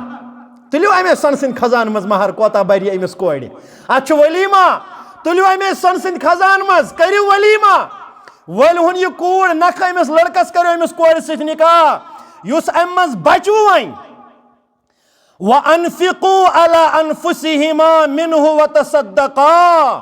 تُلِو اَمے سۄنہٕ سٕنٛدِ خزانہٕ منٛز مہر، کوتاہ بَرِ أمِس کورِ۔ اَتھ چھُ ؤلیٖما۔ تُلِو اَمے سۄنہٕ سٕنٛدِ خزانہٕ منٛز، کٔرِو ؤلیٖما۔ وٲلۍہُن یہِ کوٗر نَکھٕ أمِس لٔڑکَس، کٔرِو أمِس کورِ سۭتۍ نِکاح، یُس اَمہِ منٛز بَچوٕ وۄنۍ۔ وَأَنفِقُوا عَلَى أَنفُسِهِمَا مِنْهُ وَتَصَدَّقَا۔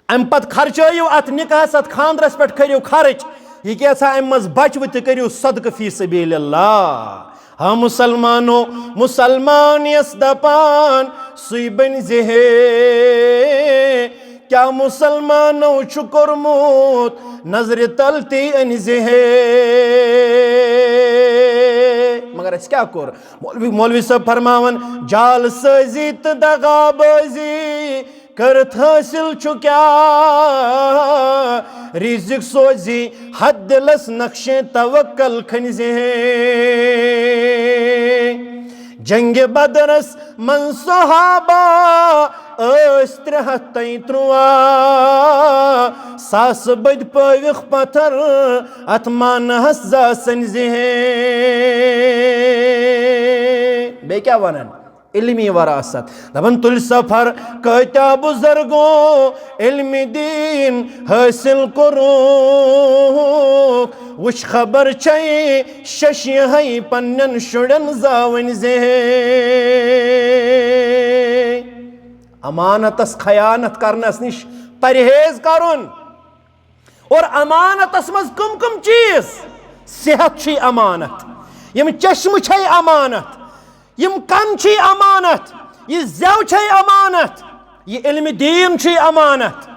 اَمہِ پتہٕ خرچٲیِو اَتھ نِکاحَس، اَتھ خانٛدرَس پٮ۪ٹھ کٔرِو خرٕچ۔ یہِ کیٛاہ سا اَمہِ منٛز بَچوٕ تہِ کٔرِو صدقہٕ فی سبیل اللہ۔ ہاں مُسلمانو، مُسلمان یَس دَپان سُے بٔنۍ زِ ہے، کیٛاہ مُسلمانو چھُ کوٚرمُت نظرِ تل تی أنۍ زِ ہے؟ مگر اَسہِ کیٛاہ کوٚر؟ مولوی، مولوی صٲب فرماوان، جال سٲزی تہٕ دغا بٲزی کٔرِتھ حٲصِل چھُ کیٛاہ؟ رزق سوزی حد دلس نقشِ توکل کھٔنۍ زِ ہے۔ جنگِ بدرس منٛز صحابہ ٲسۍ ترٛےٚ ہتھ تہٕ ترٛواہ، ساسہٕ بٔدۍ پٲوِکھ پتھر اتھ مانہس زاسن زِ ہے۔ بیٚیہِ کیٛاہ ونان؟ علمی وراثت۔ دپان، تُلۍ سفر کٲتیٛاہ بُزرگو علمِ دیٖن حٲصِل کوٚرُکھ، وٕچھ خبر چھے شش یِہے پننٮ۪ن شُرٮ۪ن زاوٕنۍ زِ ہے۔ امانتس خیانت کرنس نِش پرہیز کرُن۔ اور امانتس منٛز کم کم چیز؟ صحت چھُے امانت، یِم چشمہٕ چھے امانت، یِم کن چھے امانت، یہِ زٮ۪و چھے امانت، یہِ علمِ دیٖن چھُے امانت۔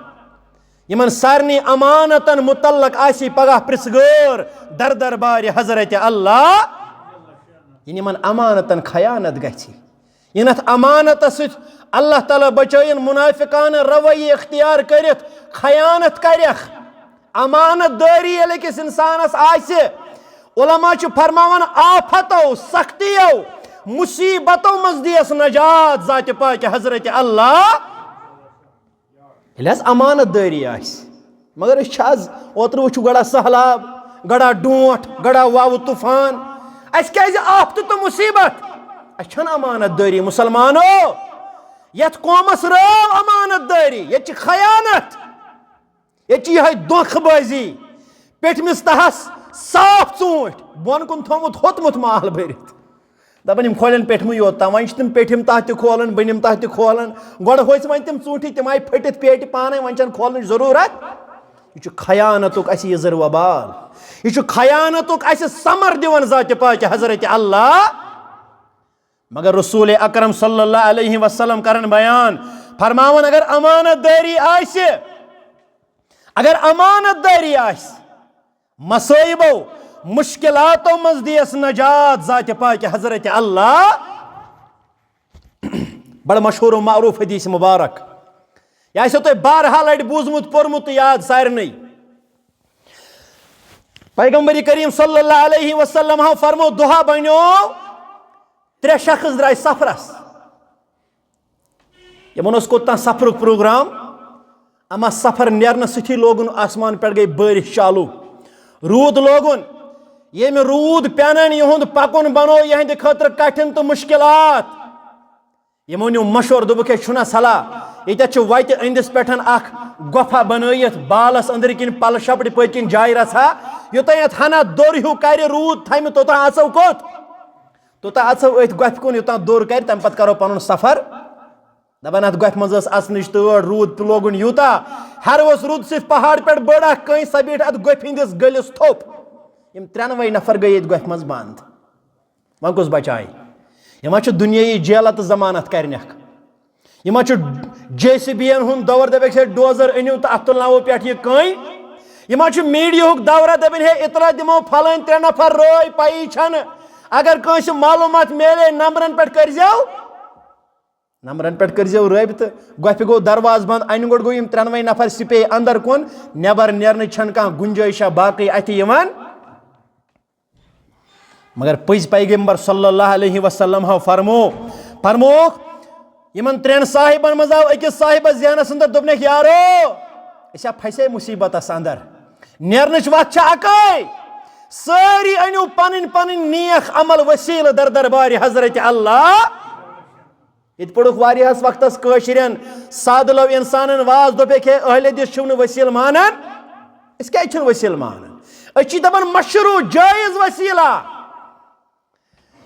یِمن سارنٕے امانتن متعلق آسی پگاہ پرژھ گٲر در دربارِ حضرت اللہ۔ یعنی یِمن امانتن خیانت گژھِ۔ یِنہٕ اَتھ امانتس سۭتۍ اللہ تعالیٰ بچٲیِن منافقانہٕ رویہِ اختیار کٔرِتھ خیانت کرٮ۪کھ۔ امانت دٲری ییٚلہِ أکِس انسانس آسہِ، علماء چھِ فرماوان، آفتو، سختیو، مصیبتو منٛز دِیَس نجات ذاتِ پاکِ حضرت اللہ۔ ییٚلہِ حظ امانت دٲری آسہِ۔ مگر أسۍ چھِ آز، اوترٕ وٕچھِو گڑا سہلاب، گڑا ڈونٛٹھ، گڑا وَوٕ طوفان۔ اَسہِ کیٛازِ آفتہٕ تہٕ مُصیٖبت؟ اَسہِ چھَنہٕ امانت دٲری۔ مُسلمانو، یَتھ قومَس رٲو امانت دٲری، ییٚتہِ چھِ خیانت، ییٚتہِ چھِ یِہوٚے دھوکہٕ بٲزی۔ پیٚٹھمِس تَہَس صاف ژوٗنٛٹھۍ، بۄن کُن تھوٚمُت ہوٚتمُت مال بٔرِتھ۔ دپان، یِم کھولن پیٚٹھمٕے یوت تام، وۄنۍ چھِ تِم پیٚٹھِم تہہ تہِ کھولان، بٔنِم تہہ تہِ کھولان۔ گۄڈٕ ہوٚژ وۄنۍ تِم ژوٗنٛٹھۍ، تِم آیہِ پھٔٹِتھ پیٹہِ پانے، وۄنۍ چھَنہٕ کھولنٕچ ضروٗرت۔ یہِ چھُ خیانتُک اَسہِ یہِ زر وبال، یہِ چھُ خیانتُک اَسہِ ثمر دِوان ذاتِ پاکِ حضرت اللہ۔ مگر رسول اکرم صلی اللہ علیہ وسلم کرن بیان، فرماوان، اگر امانت دٲری آسہِ، اگر امانت دٲری آسہِ، مصائبو، مشکلاتو منٛز دِیَس نجات ذاتِ پاکِ حضرت اللہ۔ بڑٕ مشہوٗر و معروٗف حدیث مبارک۔ یہِ آسیو تۄہہِ بارہا لٹہِ بوٗزمُت، پوٚرمُت تہٕ یاد سارنٕے۔ پیغمبر کریم صلی اللہ علیہ وسلم ہو فرمو، دۄہا بنیو ترٛےٚ شخص درٛاے سفرس۔ یِمن اوس کوٚت تام سفرُک پروگرام، اما سفر نیرنہٕ سۭتی لوگُن آسمان پٮ۪ٹھ گٔے بٲرِش چالو، روٗد لوگُن۔ ییٚمہِ روٗد پٮ۪نن یِہُنٛد پکُن بنو یِہنٛدِ خٲطرٕ کٹھِن تہٕ مشکلات۔ یِمو نیوٗ مشورٕ، دوٚپُکھ، ہے، چھُنہ صلاح، ییٚتٮ۪تھ چھُ وتہِ أنٛدِس پٮ۪ٹھ اکھ گۄپھا بنٲیِتھ، بالس أنٛدرٕ کِنۍ پلہٕ شپڑِ پٔتۍ کِنۍ جایہِ رژھا، یوٚتام یتھ ہنا دوٚر ہیوٗ کرِ روٗد تھمہِ، توٚتام اژو کوٚت؟ توٚتام اژو أتھۍ گۄپھِ کُن، یوٚتام دوٚر کرِ، تمہِ پتہٕ کرو پنُن سفر۔ دپان، اتھ گۄپھِ منٛز ٲس اژنٕچ تٲر، روٗد تہِ لوگُن یوٗتاہ، ہیرٕ اوس روٗد سۭتۍ پہاڑ پٮ۪ٹھ بٔڑ اکھ کٔنۍ، سۄ بیٖٹھ اتھ گۄپھِ ہٕنٛدِس گٔلِس تھوٚپ۔ یِم ترٛٮ۪نوَے نفر گٔے ییٚتہِ گۄپھِ منٛز بنٛد۔ وۄنۍ کُس بچایہِ؟ یِم ہا چھِ دُنیٲیی جیلہٕ تہٕ ضمانت کرنکھ۔ یِم ہا چھِ جے سی بی ین ہُنٛد دور، دپکھ ہے ڈوزر أنِو تہٕ اتھ تُلناوو پٮ۪ٹھ یہِ کٔنۍ۔ یِم ہا چھِ میڈیاہُک دورہ، دپن ہے اطلاع دِمو پھلٲنۍ ترٛےٚ نفر رٲے، پَیی چھنہٕ۔ اگر کٲنٛسہِ معلوٗمات میلے، نمبرن پٮ۪ٹھ کٔرۍزیو، نمبرن پٮ۪ٹھ کٔرۍزیو رٲبطہٕ۔ گۄپھِ گوٚو دروازٕ بنٛد، انہِ گۄڈٕ گوٚو یِم ترٛٮ۪نوَے نفر سِپے اندر کُن، نٮ۪بر نیرنٕچ چھنہٕ کانٛہہ گُنجٲیشہ باقٕے اتھِ یِوان۔ مگر پٔزۍ پیغمبر صلی اللہ علیہ وسلم ہو فرمو، فرمووُکھ، یِمن ترٛٮ۪ن صاحبن منٛز آو أکِس صاحبس ذہنس اندر، دوٚپنکھ، یارو، أسۍ ہا پھسے مُصیبتس اندر، نیرنٕچ وتھ چھےٚ اکٲے، سٲری أنِو پنٕنۍ پنٕنۍ نیک عمل وسیلہٕ در دربارِ حضرت اللہ۔ ییٚتہِ پوٚرُکھ واریاہس وقتس کٲشرٮ۪ن سادٕ لو انسانن واز، دوٚپکھ، "ہے، اہل حدیث چھِو نہٕ وسیلہٕ مانان۔" أسۍ کیازِ چھِنہٕ وسیلہٕ مانان؟ أسۍ چھِ دپان مشروع، جٲیز وسیلہ۔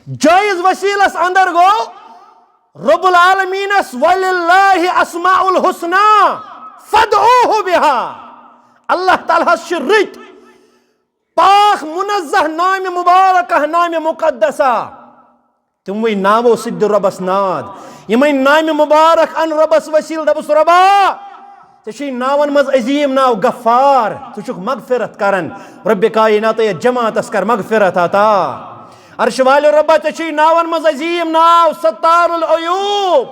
جٲیز وسیلس اندر گوٚو رب العالمینس، "وللہ اسماء الحسنی فادعوہ بہا۔" اللہ تعالیٰ ہس چھِ رٕتۍ پاک منزہ نامِ مبارکہ، نامِ مقدسہ۔ تِموٕے ناوو سۭتۍ دِ رۄبس ناد۔ یِمے نامِ مبارک ان رۄبس وسیلہٕ، دپُس، "رۄبا، ژےٚ چھُے ناون منٛز عظیٖم ناو غفار، ژٕ چھُکھ مغفرت کران۔ رۄبِ کائنات، یتھ جماعتس کر مغفرت عطا۔ عرش والہِ رۄبا، ژےٚ چھُے ناون منٛز عظیٖم ناو ستار العیوب،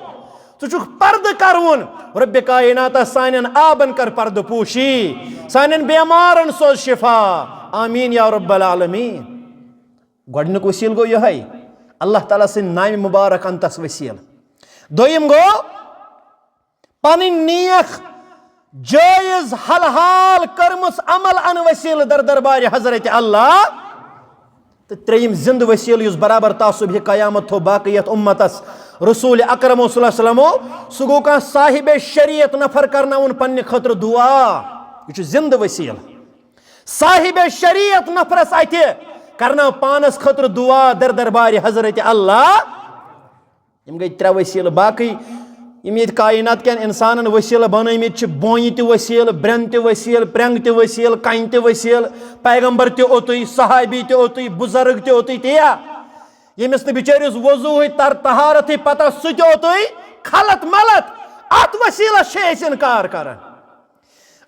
ژٕ چھُکھ پردٕ کرون۔ رۄبِ کائنات، سانٮ۪ن عابن کر پردٕ پوشی، سانٮ۪ن بیمارن سوز شفا۔ آمین یا رب العالمین۔" گۄڈٕنیُک وسیلہٕ گوٚو یِہوٚے، اللہ تعالیٰ سٕنٛدۍ نامہِ مبارک انتس وسیلہٕ۔ دوٚیِم گوٚو پنٕنۍ نیک جٲیز حلحال کٔرمٕژ عمل ان وسیلہٕ در دربارِ حضرت اللہ۔ تہٕ ترٛیٚیِم زِندٕ وسیلہٕ، یُس برابر تعصب یہِ قیامت تھوٚو باقٕے یتھ اُمتس، رسول اکرم صلی اللہ علیہ وسلم، سُہ گوٚو کانٛہہ صاحب شریعت نفر کرناوُن پننہِ خٲطرٕ دعا۔ یہِ چھُ زِندٕ وسیلہٕ۔ صاحب شریعت نفرس اتھِ کرناو پانس خٲطرٕ دعا در دربارِ حضرت اللہ۔ یِم گٔے ترٛےٚ وسیلہٕ۔ باقٕے یِم ییٚتہِ کائنات کٮ۪ن انسانن وسیلہٕ بنٲومٕتۍ چھِ، بونہِ تہِ وسیلہٕ، برٛٮ۪ن تہِ وسیلہٕ، پرٛٮ۪نٛگ تہِ وسیلہٕ، کنہِ تہِ وسیلہٕ، پیغمبر تہِ اوتُے، صحابی تہِ اوتُے، بُزرگ تہِ اوتُے، تی یا؟ ییٚمِس نہٕ بِچٲرِس وضوٗہٕے تر، طہارتھٕے پتہ، سُہ تہِ اوتُے، کھلت ملت، اتھ وسیلس چھِ أسۍ انکار کران۔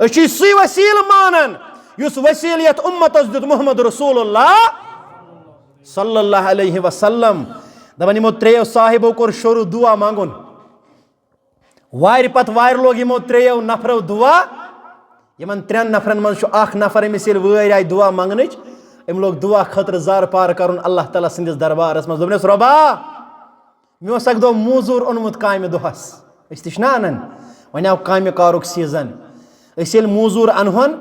أسۍ چھِ سُے وسیلہٕ مانان یُس وسیلہٕ یتھ اُمتس دیُت محمد رسول اللہ صلی اللہ علیہ وسلم۔ دپان یِمو ترٛیٚیو صاحبو کوٚر شروع دعا منٛگُن۔ وارِ پتہٕ وارِ لوگ یِمو ترٛیٚیو نفرو دعا۔ یِمن ترٛٮ۪ن نفرن منٛز چھُ اکھ نفر، أمِس ییٚلہِ وٲرۍ آیہِ دعا منٛگنٕچ، أمۍ لوگ دعا خٲطرٕ زارٕ پار کرُن اللہ تعالیٰ سٕنٛدِس دربارس منٛز۔ دوٚپنس، "رۄبا، مےٚ اوس اکہِ دۄہ موزوٗر اوٚنمُت کامہِ دۄہس۔" أسۍ تہِ چھِنہ انان، وۄنۍ آو کامہِ کارُک سیزن۔ أسۍ ییٚلہِ موزوٗر انہون،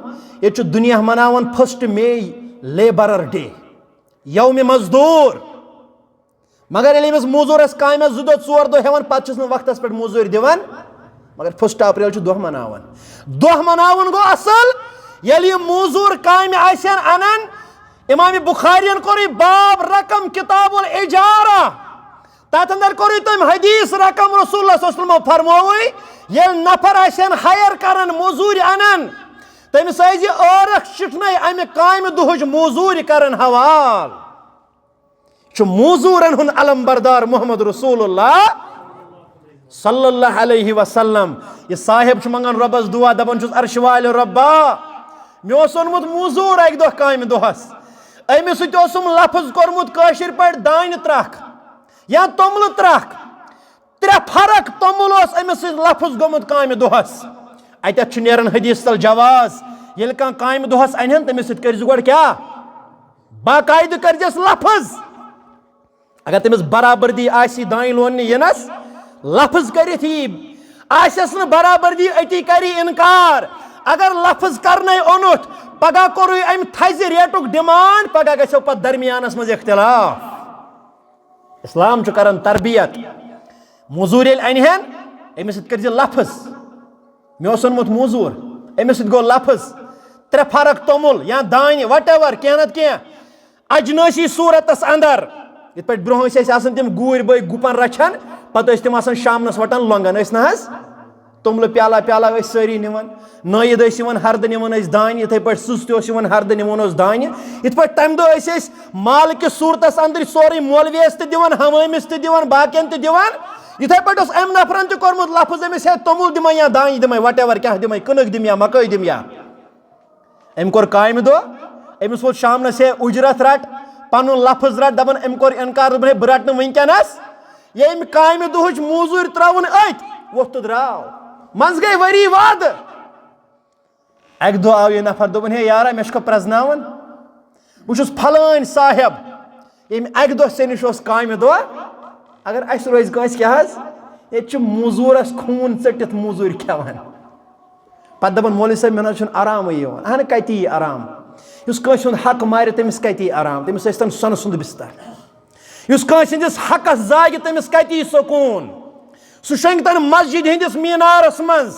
ییٚتہِ چھُ دُنیا مناوان first May، Labour Day، یومِ مزدوٗر۔ مگر ییٚلہِ أمِس موزوٗرس کامہِ آسہٕ زٕ دۄہ ژور دۄہ ہٮ۪وان، پتہٕ چھِس نہٕ وقتس پٮ۪ٹھ موزوٗرۍ دِوان۔ مگر first April چھُ دۄہ مناوان۔ دۄہ مناوُن گوٚو اصل، ییٚلہِ یہِ موزوٗر کامہِ آسن انان۔ امام بخارین کوٚرُے باب رقم کتاب الاجارہ۔ تتھ اندر کوٚرُے تٔمۍ حدیث رقم، رسول اللہ صلی اللہ علیہ وسلم فرمووُے، ییٚلہِ نفر آسن ہایر کران، موزوٗرۍ انان، تٔمِس ٲسۍ زِ ٲرکھ چٹھنَے امہِ کامہِ دۄہٕچ موزوٗرۍ کران حوال۔ چھُ موزوٗرن ہُنٛد علم بردار محمد رسول اللہ صلی اللہ علیہ وسلم۔ یہِ صاحب چھُ منگان رۄبس دعا، دپان چھُس، "عرش والہِ رۄبا، مےٚ اوس اوٚنمُت موزوٗر اکہِ دۄہ کامہِ دۄہس، أمِس سۭتۍ اوسُم لفظ کوٚرمُت کٲشِر پٲٹھۍ دانہِ ترکھ یا توٚملہٕ ترکھ، ترٛےٚ فرق توٚمُل اوس أمِس سۭتۍ لفظ گوٚمُت کامہِ دۄہس۔" اتٮ۪تھ چھُ نیران حدیث تل جواز، ییٚلہِ کانٛہہ کامہِ دۄہس انہِ ہن، تٔمِس سۭتۍ کٔرۍ زِ گۄڈٕ کیٛاہ؟ باقاعدٕ کٔرۍزٮ۪س لفظ۔ اگر تٔمِس برابردی آسہِ دانہِ لوننہِ یِنس، لفظ کٔرِتھ یی، آسٮ۪س نہٕ برابردی، أتی کرِ انکار۔ اگر لفظ کرنے اوٚنُتھ، پگاہ کوٚرُے امہِ تھزِ ریٹُک ڈیمانڈ، پگاہ گژھیو پتہٕ درمیانس منٛز اختلاف۔ اسلام چھُ کران تربیت۔ موٚزوٗر ییٚلہِ انہِ ہن، أمِس سۭتۍ کٔرۍ زِ لفظ، "مےٚ اوس اوٚنمُت موٚزوٗر"، أمِس سۭتۍ گوٚو لفظ، ترٛےٚ فرق توٚمُل یا دانہِ، whatever، کینٛہہ نتہٕ کینٛہہ۔ اجنٲسی صوٗرتس اندر، یِتھ پٲٹھۍ برونٛہہ ٲسۍ اَسہِ آسان تِم گوٗرۍ بٲے گُپن رچھان، پتہٕ ٲسۍ تِم آسان شامنس وٹان لۄنٛگن، ٲسۍ نہ حظ؟ توٚملہٕ پیالہ پیالہ ٲسۍ سٲری نِوان، نٲیِد ٲسۍ یِوان ہردٕ، نِوان ٲسۍ دانہِ، یِتھَے پٲٹھۍ سٕژ تہِ اوس یِوان ہردٕ، نِوان اوس دانہِ۔ یِتھ پٲٹھۍ تَمہِ دۄہ ٲسۍ أسۍ مال کہِ صوٗرتس اندر سورُے مولویَس تہِ دِوان، ہمٲمِس تہِ دِوان، باقین تہِ دِوان۔ یِتھَے پٲٹھۍ اوس أمۍ نفرن تہِ کوٚرمُت لفظ أمِس، "ہے، توٚمُل دِمے یا دانہِ دِمے، whatever، کیٛاہ دِمے، کٕنٕک دِم یا مکٲے دِم یا۔" أمۍ کوٚر کامہِ دۄہ، أمِس ووت شامنس، "ہے، اُجرت رٹ، پنُن لفظ رٹ"، دپان أمۍ کوٚر انکار، دوٚپُن، "ہے، بہٕ رٹہٕ نہٕ وٕنکیٚنس ییٚمہِ کامہِ دۄہٕچ موٚزوٗرۍ ترٲوٕن أتھۍ"، ووٚتھ تہٕ درٛاو۔ منٛزٕ گٔے ؤری وادٕ۔ اکہِ دۄہ آو یہِ نفر، دوٚپُن، "ہے یارا، مےٚ چھُکھا پرٛزناوان؟ بہٕ چھُس فلٲنۍ صاحب، ییٚمہِ اکہِ دۄہ ژےٚ نِش اوس کامہِ دۄہ، اگر اسہِ روزِ کٲنٛسہِ کیٛاہ حظ، ییٚتہِ چھُ موٚزوٗرس خوٗن ژٔٹِتھ موٚزوٗرۍ کھٮ۪وان۔" پتہٕ دپان، "مولوی صٲب، مےٚ نہ حظ چھُنہٕ آرامٕے یِوان۔" اہن، کتہِ یی آرام؟ یُس کٲنٛسہِ ہُنٛد حق مارِ، تٔمِس کَتہِ یی آرام؟ تٔمِس ٲسۍ تن سۄنہٕ سُنٛد بِستر۔ یُس کٲنٛسہِ ہٕنٛدِس حقس زاگہِ، تٔمِس کَتہِ یی سکوٗن؟ سُہ شۄنٛگہِ تن مسجد ہٕنٛدِس مینارس منٛز،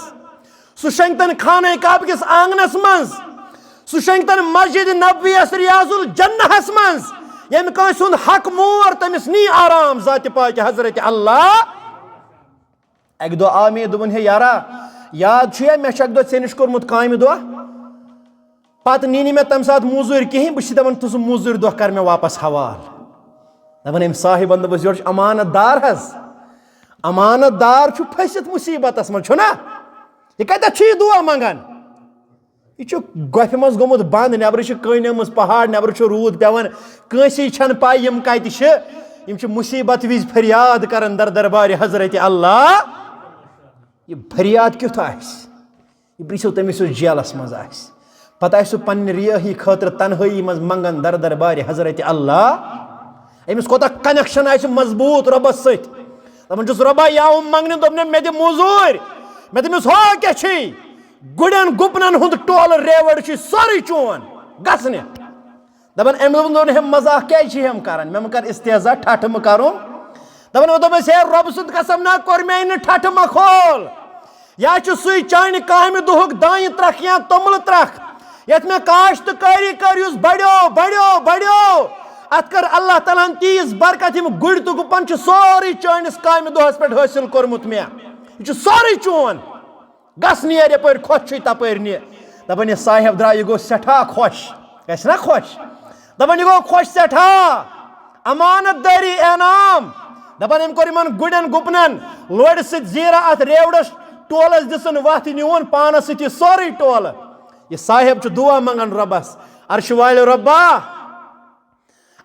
سُہ شۄنٛگہِ تن خانہ کعبہٕ کِس آنگنس منٛز، سُہ شۄنٛگہِ تن مسجد نبویس ریاض الجنہس منٛز۔ ییٚمہِ کٲنٛسہِ ہُنٛد حق مور، تٔمِس نی آرام ذاتِ پاکہِ حضرت اللہ۔ اَکہِ دۄہ آو مےٚ، دوٚپُن، ہے یارا، یاد چھُیا، مےٚ چھُ اَکہِ دۄہ ژےٚ نِش کوٚرمُت کامہِ دۄہ؟ پَتہٕ نی نہٕ مےٚ تَمہِ ساتہٕ موٚزوٗرۍ کِہیٖنۍ، بہٕ چھُس دَپان، تُہُنٛد موٚزوٗرۍ دۄہ کَر مےٚ واپَس حوال۔ دَپان، أمۍ صاحبَن دوٚپُس، یورٕ چھُ اَمانَت دار حظ، اَمانَت دار چھُ پھٔسِتھ مُصیٖبتَس منٛز، چھُنہ؟ یہِ کَتٮ۪تھ چھُ یہِ دُعا منٛگان؟ یہِ چھُ گۄپھِ منٛز گوٚمُت بنٛد، نٮ۪برٕ چھِ کٔنۍ آمٕژ پہاڑ، نٮ۪برٕ چھُ روٗد پٮ۪وان، کٲنٛسی چھَنہٕ پَے یِم کَتہِ چھِ۔ یِم چھِ مُصیٖبت وِزِ فریاد کَران در دربارِ حضرت اللہ۔ یہِ فریاد کیُتھ آسہِ؟ یہِ پرٛژھِو تٔمِس، یُس جیلَس منٛز آسہِ۔ پَتہٕ آسہِ سُہ پنٛنہِ رِہٲیی خٲطرٕ تنہٲیی منٛز منٛگان در دربارِ حضرت اللہ۔ أمِس کوٗتاہ connection آسہِ مضبوٗط رۄبَس سۭتۍ۔ دَپان چھُس، "رۄبا، یہِ آوُم منٛگنہِ، دوٚپنَم، مےٚ دِ موٚزوٗرۍ، مےٚ دٔپمِس، ہو کیٛاہ چھُے؟ گُرٮ۪ن گُپنَن ہُنٛد ٹولہٕ ریوَڑ چھُے سورُے چون، گژھ نہِ۔" دَپان، أمۍ دوٚپُن، دوٚپُن، "ہے، مزاق کیٛازِ چھِ یِم کَران؟ مےٚ مہٕ کَر استحضا، ٹھٹھٕ مہٕ کَرُن۔" دَپان، وۄنۍ دوٚپمَس، ہے، رۄبہٕ سُنٛد قسم نا، کوٚر مےٚ نہٕ ٹھٹھٕ مۄکھول۔ یا چھُ سُے چانہِ کامہِ دۄہُک دانہِ ترٛکھ یا توٚملہٕ ترٛکھ، یَتھ مےٚ کاشتہٕ کٲری کٔر، یُس بڑیو، بڑیو، بڑیو۔ اَتھ کٔر اللہ تعالیٰ ہَن تیٖژ برکت، یِم گُرۍ تہٕ گُپَن چھِ سورُے چٲنِس کامہِ دۄہَس پٮ۪ٹھ حٲصِل کوٚرمُت مےٚ۔ یہِ چھُ سورُے چون۔ گژھ نیر یَپٲرۍ خۄش چھُے تَپٲرۍ نہِ۔ دَپان، یہِ صاحب درٛاو، یہِ گوٚو سٮ۪ٹھاہ خۄش۔ گژھِ نا خۄش؟ دَپان، یہِ گوٚو خۄش سٮ۪ٹھاہ۔ امانت دٲری انعام۔ دَپان، أمۍ کوٚر یِمَن گُرٮ۪ن گُپنَن لورِ سۭتۍ زیٖرا اَتھ ریوڑَس، ٹولَس دِژٕن وَتھ، نیوٗن پانَس سۭتۍ یہِ سورُے ٹولہٕ۔ یہِ صاحب چھُ دُعا منٛگان رۄبَس، عرشہِ والہِ رۄبا،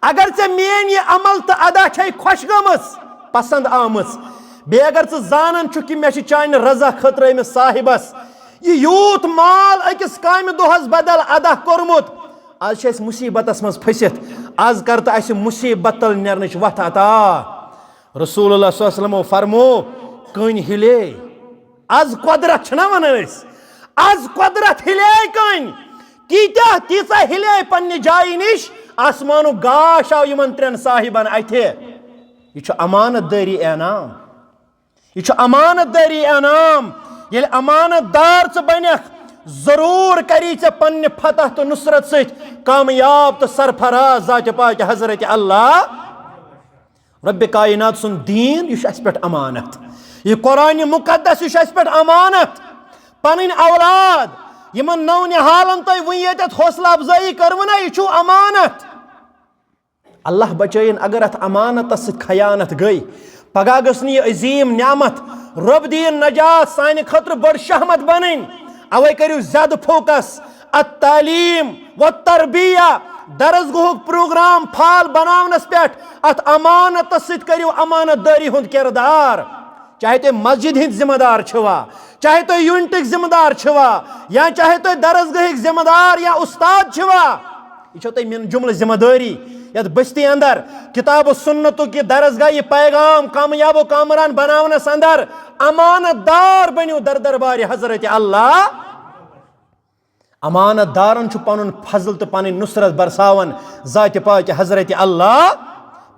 اگر ژےٚ میٲنۍ یہِ عمل تہٕ ادا چھے خۄش گٔمٕژ، پسند آمٕژ، بیٚیہِ اگر ژٕ زانان چھُکھ کہِ مےٚ چھِ چانہِ رضا خٲطرٕ أمِس صاحبس یہِ یوٗت مال أکِس کامہِ دۄہس بدل ادا کوٚرمُت، از چھِ أسۍ مُصیبتس منٛز پھٔسِتھ، از کر تہٕ اسہِ مُصیبت تل نیرنٕچ وتھ عطا۔ رسول اللہ صلی اللہ علیہ وسلمو فرمو، کٔنۍ ہِلے۔ از قۄدرت چھِنہ ونان أسۍ، از قۄدرت ہِلے کٔنۍ، کیٖتیٛاہ تیٖژاہ ہِلے پننہِ جایہِ نِش، آسمانُک گاش آو یِمن ترٛٮ۪ن صاحبن اَتھِ۔ یہِ چھُ امانت دٲری انعام، یہِ چھُ امانت دٲری انعام۔ ییٚلہِ امانت دار ژٕ بنکھ، ضروٗر کری ژےٚ پننہِ فتح تہٕ نصرت سۭتۍ کامیاب تہٕ سرفراز ذاتِ پاکہِ حضرت اللہ۔ رۄبِ کاینات سُنٛد دیٖن، یہِ چھُ اَسہِ پٮ۪ٹھ امانت۔ یہِ قرآنِ مُقدس، یہِ چھُ اَسہِ پٮ۪ٹھ امانت۔ پنٕنۍ اولاد، یِمن نو نہالن تۄہہِ وُنہِ ییٚتٮ۪تھ حوصلہٕ افزٲیی کٔروٕ نا، یہِ چھُو امانت۔ اللہ بچٲیِن، اگر اتھ امانتس سۭتۍ خیانت گٔے، پگاہ گٔژھ نہٕ یہِ عظیٖم نعمت رۄب دِیِن نجات سانہِ خٲطرٕ بٔڑ شہمت بنٕنۍ۔ اوے کٔرِو زیادٕ focus اتھ تعلیٖم و تربیہ، درسگاہُک پروگرام پھال بناونس پٮ۪ٹھ، اتھ امانتس سۭتۍ کٔرِو امانت دٲری ہُنٛد کردار۔ چاہے تُہۍ مسجد ہٕنٛدۍ ذمہ دار چھِوا، چاہے تُہۍ یوٗنٹٕکۍ ذمہ دار چھِوا، یا چاہے تُہۍ درسگاہٕکۍ ذمہ دار یا استاد چھِوا، یہِ چھو تۄہہِ من جملہٕ ذمہ دٲری۔ یتھ بستی اندر کتاب و سنتُک یہِ درسگاہ، یہِ پیغام کامیاب و کامران بناونس اندر امانت دار بٔنِو در دربارِ حضرت اللہ۔ امانت دارن چھُ پنُن فضل تہٕ پنٕنۍ نصرت برساوان ذاتِ پاکہِ حضرت اللہ۔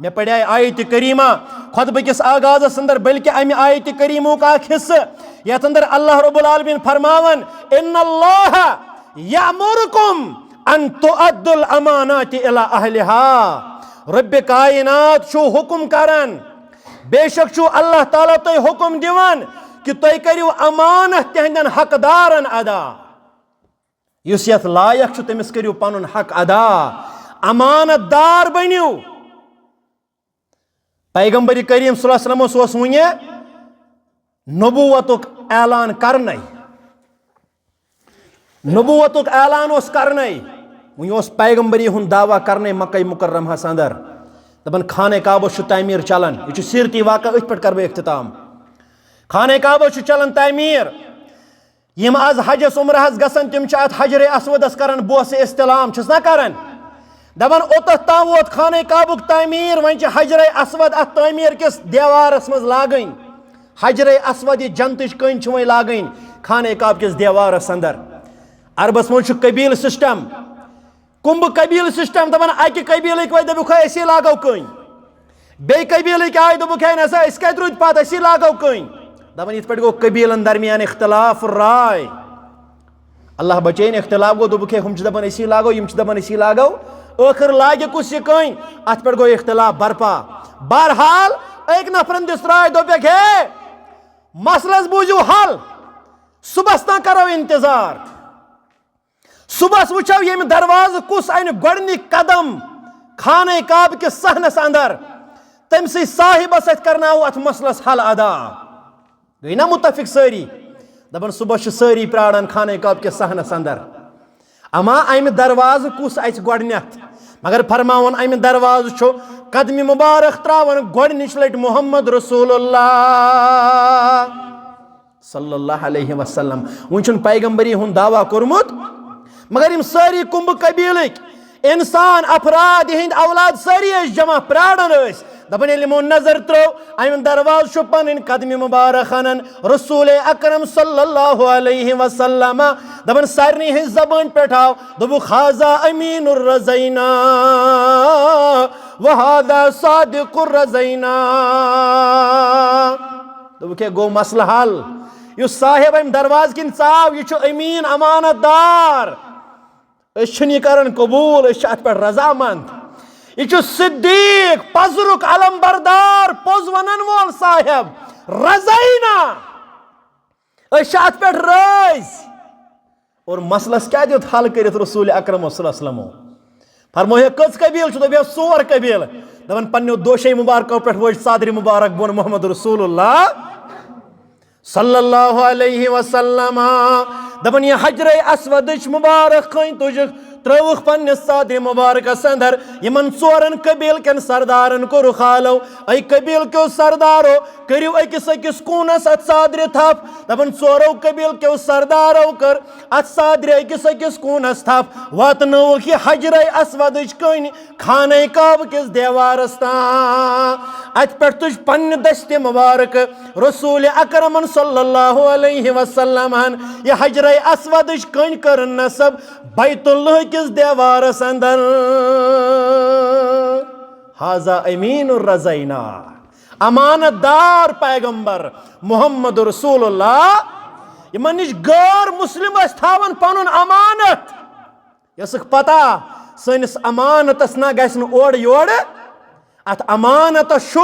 مےٚ پڑھے آیتِ کریمہ خطبہٕ کِس آغازس اندر، بلکہ امہِ آیتِ کریمُک اکھ حصہٕ، یتھ اندر اللہ رب العالمین فرماوان، ان اللہ یأمرکم ان تؤدوا الامانات الی اہلہا۔ رب کائنات چھُ حکم کران، بے شک چھُ اللہ تعالیٰ تۄہہِ حکم دِوان کہِ تُہۍ کٔرِو امانت تِہنٛدٮ۪ن حقدارن ادا۔ یُس یتھ لایق چھُ، تٔمِس کٔرِو پنُن حق ادا، امانت دار بٔنِو۔ پیغمبر کریم صلی اللہ علیہ وسلمس اوس وُنہِ نبوتُک اعلان کرنے، نبوتُک اعلان اوس کرنے، وُنہِ اوس پیغمبری ہُنٛد دعویٰ کرنے مکہ مکرمہس اندر۔ دپان، خانہ کعبس چھُ تعمیٖر چلان، یہِ چھُ سیرتی واقعہ، أتھۍ پٮ۪ٹھ کرٕ بہٕ اختتام۔ خانہ کعبس چھُ چلان تعمیٖر، یِم از حجس عمرہس گژھن، تِم چھِ اتھ حجر اسودس کران بوسہٕ استلام، چھِس نا کران؟ دپان، اوٚتتھ تام ووت خانہ کعبُک تعمیٖر، وۄنۍ چھِ حجر اسود اتھ تعمیٖر کِس دیوارس منٛز لاگٕنۍ۔ حجر اسود، یہِ جنتٕچ کٔنۍ، چھِ وۄنۍ لاگٕنۍ خانہ کعبہٕ کِس دیوارس اندر۔ عربس منٛز چھُ قبیلہٕ system۔ کُنبہٕ قبیٖلہٕ سسٹم، دپان اکہِ قبیٖلٕکۍ وٲتۍ، دوٚپُکھ، "ہے، أسی لاگو کٔنۍ۔" بیٚیہِ قبیٖلٕکۍ آے، دوٚپُکھ، "ہے، نسا، أسۍ کتہِ روٗدۍ پتھ، أسی لاگو کٔنۍ۔" دپان یِتھ پٲٹھۍ گوٚو قبیٖلن درمیان اختلاف رائے۔ اللہ بچٲیِن، اختلاف گوٚو، دوٚپُکھ، "ہے، ہُم چھِ دپان أسی لاگو، یِم چھِ دپان أسی لاگو۔" ٲخٕر لاگہِ کُس یہِ کٔنۍ؟ اتھ پٮ۪ٹھ گوٚو اختلاف برپا۔ بہرحال، أکۍ نفرن دِژ راے، دوٚپکھ، "ہے، مسلس بوٗزِو حل، صبحس تام کرو انتظار۔" صبحس وٕچھو ییٚمہِ دروازٕ کُس انہِ گۄڈٕنِکۍ قدم خانہ کعبہٕ کِس صحنس اندر، تٔمۍ سٕے صاحبس سۭتۍ کرناوو اتھ مسلس حل ادا۔ گٔے نا متفق سٲری؟ دپان صبحس چھِ سٲری پراران خانہ کعبہٕ کِس صحنس اندر، اما امہِ دروازٕ کُس اژِ گۄڈٕنیتھ؟ مگر فرماوان امہِ دروازٕ چھُ قدمہِ مبارک تراوان گۄڈٕنِچ لٹہِ محمد رسول اللہ۔ صلی اللہ علیہ وسلم۔ وۄنۍ چھُنہٕ پیغمبری ہُنٛد دعویٰ کوٚرمُت، مگر یِم سٲری کُنبہٕ قبیٖلٕکۍ انسان، افراد، یِہِنٛدۍ اولاد سٲری ٲسۍ جمع، پراران ٲسۍ۔ دپان ییٚلہِ یِمو نظر ترٲو، اَمہِ دروازٕ چھُ پنٕنۍ قدمہِ مبارک انان رسول اکرم صلی اللہ علیہ وسلم۔ دپان سارنٕے ہٕنٛزِ زبٲنۍ پٮ۪ٹھ آو، دوٚپُکھ، "ھذا امین الرضینا و ھذا صادق الرضینا۔" دوٚپُکھ، "ہے، گوٚو مسلہٕ حل۔ یُس صاحب امہِ دروازٕ کِنۍ ژاو، یہِ چھُ امین، امانت دار۔ أسۍ چھِنہٕ یہِ کران قبوٗل، أسۍ چھِ اتھ پٮ۪ٹھ رضامند۔ یہِ چھُ صدیق، پزرُک علم بردار، پوٚز ونن وول صاحب۔ رضینا، أسۍ چھِ اتھ پٮ۪ٹھ رٲضۍ۔" اور مسلس کیٛاہ دیُت حل کٔرِتھ رسول اکرم صلی اللہ علیہ وسلمو؟ فرموو، "ہے، کٔژ قبیٖلہٕ چھِ؟" دوٚپُکھ، "ہے، ژور قبیٖلہٕ۔" دپان پننیو دوشے مبارکو پٮ۪ٹھ وٲج صدرِ مبارک بۄن محمد رسول اللہ صلی اللہ علیہ وسلم۔ دپان، یہِ حجرِ اسودٕچ مبارک کٔنۍ تُجکھ، ترٲوٕکھ پننِس صدرِ مبارکس اندر۔ یِمن ژورن قبیٖلہٕ کٮ۪ن سردارن کوٚرُکھ حالو، اے قبیٖلہٕ کیو سردارو، کٔرِو أکِس أکِس کوٗنس اتھ صدرِ تھپھ۔ دپان ژورو قبیٖلہٕ کیو سردارو کٔر اتھ صدرِ أکِس أکِس کوٗنس تھپھ، واتنٲوٕکھ یہِ حجرِ اسودٕچ کٔنۍ خانہ کعبہٕ کِس دیوارس تام۔ اتہِ پٮ۪ٹھ تُج پننہِ دستِ مبارک رسول اکرمن صلی اللہ علیہ وسلمن یہِ حجرِ اسودٕچ کٔنۍ کٔرٕن نصب بیت اللہ کِس دیوارس اندر۔ ھذا امین الرضینا، امانت دار پیغمبر محمد رسول اللہ۔ یِمن نِش غٲر مسلم ٲسۍ تھاوان پنُن امانت۔ یۄسُکھ پتہ سٲنِس امانتس نہ گژھِ نہٕ اورٕ یورٕ۔ اتھ امانتس چھُ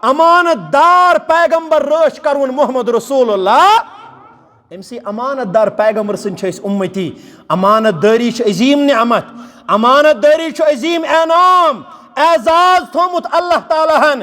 امانت دار پیغمبر رٲچھ کرُن محمد رسول اللہ۔ أمۍ سٕے امانت دار پیغمبر سٕنٛدۍ چھِ أسۍ اُمتی۔ امانت دٲری چھِ عظیٖم نعمت۔ امانت دٲری چھُ عظیٖم انعام، اعزاز تھوٚومُت اللہ تعالیٰ ہن۔